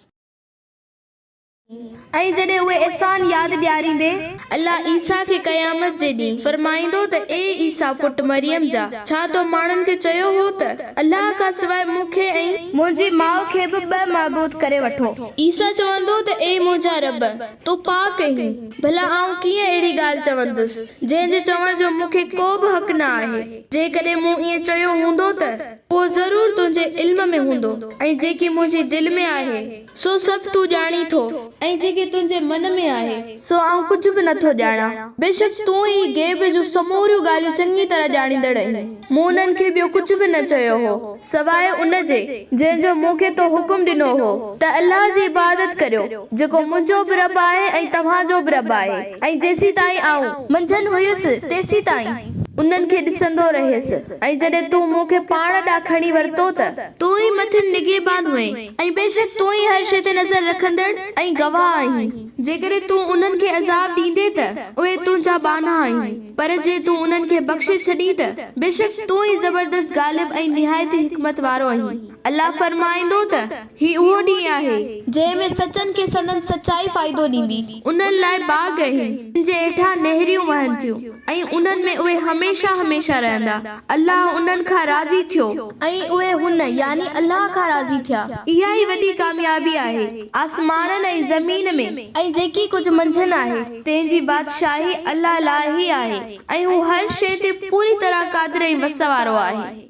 ۽ جڏهن اهي احسان ياد ڏياريندي، الله عيسيٰ کي قيامت جي ڏينهن، فرمائيندو ته اي عيسيٰ پٽ مريم جا! ڇا تو ماڻهن کي چيو هو ته، الله کان سواء مون کي ۽. منهنجي ماء کي به ٻه معبود ڪري وٺو. عيسيٰ چوندو ته اي منهنجا رب! تون پاڪ آهين، ڀلا آئون ڪيئن اهڙي ڳالهه چوندس، جنهن جي چوڻ جو مون کي ڪو به حق نه آهي. جيڪڏهن مون ائين چيو هوندو ته اهو ضرور تنهنجي علم ۾ هوندو، ۽ جيڪي منهنجي دل ۾ آهي، سو سڀ تون ڄاڻين ٿو. ۽ جيڪي تنهنجي من ۾ آهي، سو آئون ڪجهه به نٿو ڄاڻان. بيشڪ تون ئي غيب جون سموريون ڳالهيون چڱيء طرح ڄاڻيندڙ آهين. مون انهن کي ٻيو ڪجهه به نه چيو هو، سواء ان جي، جنهن جو مون کي تو حڪم ڏنو هو، ته الله جي عبادت ڪريو، جيڪو منهنجو به رب آهي ۽ توهان جو به رب آهي، ۽ جيسيتائين آئون. منجهن هيس، تيسيتائين. انهن کي ڏسندو رهيس، ۽ جڏهن تون مون کي پاڻ ڏانهن کڻي ورتو ته. تون ئي مٿن نگهبان هئين، ۽ بيشڪ تون ئي هر شيء تي نظر رکندڙ ۽ گواهه آهين. جيڪڏهن تون انهن کي عذاب ڏيندين ته اهي تنهنجا ٻانها آهن. پر جي تون انهن کي بخشي ڇڏين ته بيشڪ تون ئي زبردست غالب ۽ نهايت ئي حڪمت وارو آهين. الله فرمائيندو ته، هي اهو ڏينهن آهي. جنهن ۾ سچن کي سندن سچائي فائدو ڏيندي. انهن لاء باغ آهن، جن جي هيٺان نهريون وهن ٿيون ۽ انهن ۾ اهي هميشه هميشه رهندا. الله انهن کان راضي ٿيو. ۽ اهي هن، يعني الله، کان راضي ٿيا. اها ئي وڏي ڪاميابي آهي. آسمانن ۽ زمين ۾. ۽ جيڪي ڪجهه منجهن آهي. تنهن جي بادشاهي الله لاء ئي آهي ۽ هو هر شيء تي پوري طرح قادر ۽ وس وارو آهي.